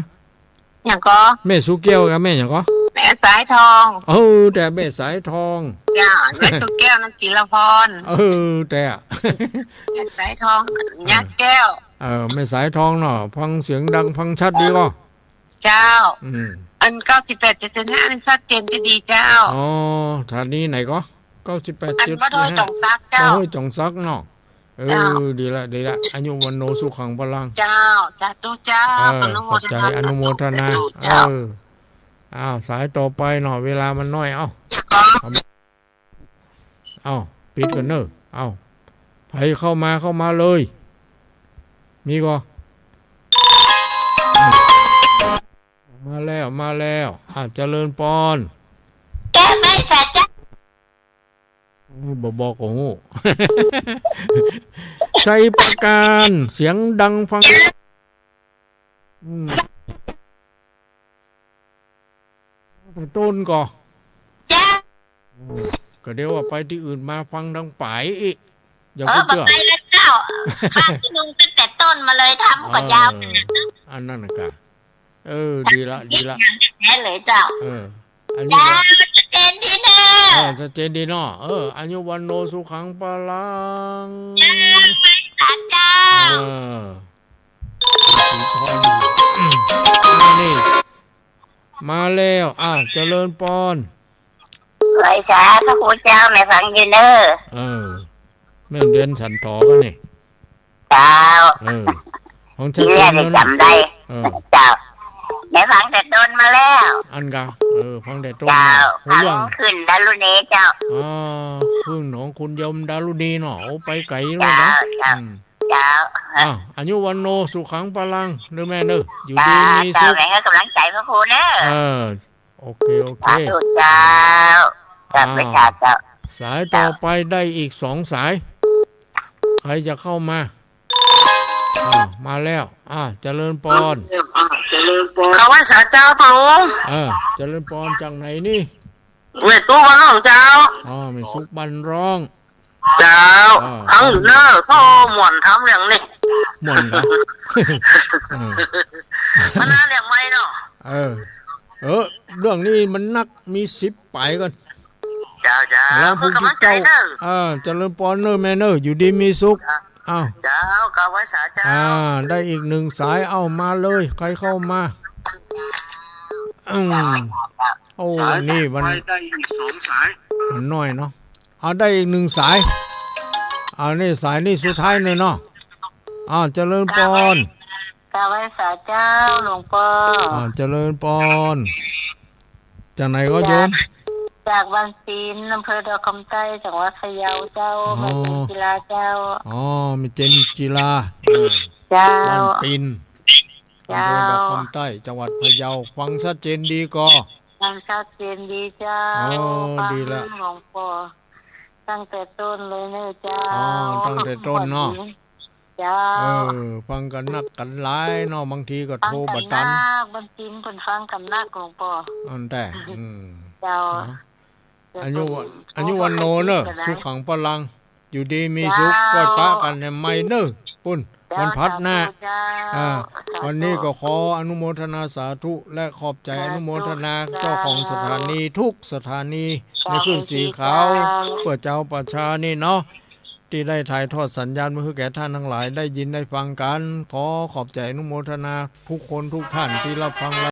หยังก่อ แม่สุแก้วกับแม่หยังก่อ แม่สายทอง เออ แต่แม่สายทอง จ้า แม่สุแก้วนั่นจิรพร เออ แต่ แม่สายทอง เออ ยาแก้ว เออ แม่สายทองเนาะ ฟังเสียงดัง ฟังชัดดีก่อ เจ้า อืม อัน เก้าสิบแปดจุดห้า นี่ชัดเจนจะดีเจ้า อ๋อ สถานีไหนก่อ เก้าสิบแปดจุดห้า อันบ้านห้วยจ๋องสักเจ้า บ้านห้วยจ๋องสักเนาะ เออ เจ้า ดีละ ดีละ อายุวัณโณ สุขังพลัง เจ้า สาธุเจ้า เออ อนุโมทนา ขอบใจ อนุโมทนา สาธุเจ้า เออ อ้าว สายต่อไปเนาะ เวลามันน้อย เอ้า เจ้า เอ้า ปิดก่อนเน้อ เอ้า ใผเข้ามา เข้ามาเลย มีก่อ มาแล้ว มาแล้ว อ่ะ เจริญปอน แก้ไม่สะใจ นี่บ่บอกก็ฮู้ ชัยปราการ เสียงดังฟัง อืม แต่ต้นก่อ จ้า อืม ก็เดี๋ยวว่าไปตี้อื่นมาฟังดังป๋ายอีก อย่า เออ พูดเตื้อ บ่ไปแล้วเจ้า ฟังตี้นึ่งตั้งแต่ต้นมาเลย ธรรมก็ยาว เออ อันนั้นน่ะกะ เออ ดีละ ดีละ แน่เลยเจ้า เออ อันนี้ จ้า ก็ ชัดเจนดีเนาะ เออ ชัดเจนดีเนาะ เออ อายุวัณโณ สุขังพลัง จ้า เออ สีทอง อืม นี่ มาแล้ว อ่ะ เจริญปอน ไหว้สาพระคุณเจ้า แม่ฟังอยู่เน้อ เออ แม่เดือนสันถอกันนี่ เจ้า เออ ของชัดเจนแล้วเนาะ จำได้ เออ เจ้า แม่ฟังแต่ต้นมาแล้ว อันกะ เออ ฟังแต่ต้น เจ้า มา ฟัง ฮู้เรื่อง ขึ้นดารุณีเจ้า อ๋อ ขึ้นของคุณโยมดารุณีเนาะ โอ้ ไปไกลเลยนะ เจ้า เจ้า อืม เจ้า อ่ะ อายุวัณโณ สุขังพลัง เน้อแม่เน้อ อยู่ดีมีสุข เจ้า แม่ให้กำลังใจพระครูเน้อ เออ โอเค โอเค สาธุเจ้า สาธุเจ้า อ่า สายต่อไปได้อีกสองสาย ใครจะเข้ามา อ่า มาแล้ว อ่า เจริญปอน เก้าไหว้สาเจ้าลุง เออ เจริญปอน จากไหนนี่ แม่ตุ๊บ้านร่องเจ้า อ๋อ แม่ตุ๊บ้านร่อง เจ้า อ่า ฟังอยู่เน่อ โธ่ ม่วนทำเรื่องนี้ ม่วนครับ เออ มันน่าเรื่องใหม่เนาะ เออ เออ เรื่องนี้มันนัก มีสิบป๋ายก่อน เจ้า เจ้า แล้ว เปิ้นก๋ำลังใจ๋เน่อ เออ เจริญปอนเน่อแม่เน่อ อยู่ดีมีสุข เจ้า อ้าว เจ้า เก้าไหว้สาเจ้า อ่า ได้อีกหนึ่งสาย เอามาเลย ใครเข้ามา อืม โอ้ วันนี้วัน ได้อีกสองสาย มันน้อยเนาะ เอา ได้อีกหนึ่งสาย เอา นี่สายนี่สุดท้ายเลยเนาะ อ่า เจริญปอน เก้าไหว้สาเจ้าลุงปอ อ่า เจริญปอน จากไหนก็โยม จาก จากบ้านปิน อำเภอดอกคำใต้ จังหวัดพะเยาเจ้า อ๋อ แม่เจนจิราเจ้า อ๋อ แม่เจนจิรา เออ เจ้า บ้านปิน เจ้า อำเภอดอกคำใต้ จังหวัดพะเยา ฟังชัดเจนดีก่อ ฟังชัดเจนดีเจ้า อ๋อ ฟัง ดีละ ลุงปอ ตั้งแต่ต้นเลยเน่อเจ้า อ๋อ ตั้งแต่ต้นเนาะ เจ้า เออ ฟังกั๋นนักกั๋นหลายเนาะ บางทีก็โทรบ่ตัน ฟังกั๋นนัก บ้านปินเปิ้นฟังกั๋นนักลุงปอ อันแต่ อืม เจ้า นะ อายุ เปิ้น อายุวัณโณเน่อ สุขังพลัง อยู่ดีมีสุข เจ้า ก้อยปะกั๋นแหมใหม่เน่อ ปุ้น เจ้า วันพฤหัสหน้า สาธุเจ้า อ่า สาธุ วันนี้ก็ขออนุโมทนาสาธุ และขอบใจ๋ สาธุ อนุโมทนา เจ้า เจ้าของสถานีทุกสถานี สาธุ ในคลื่นสีขาว เจ้า เปื้อเจ้าประชานี่เนาะ ตี้ได้ถ่ายทอดสัญญาณมาหื้อแก่ท่านตังหลายได้ยินได้ฟังกั๋น ขอขอบใจ๋อนุโมทนาทุกคนทุกท่านตี้ฮับฟัง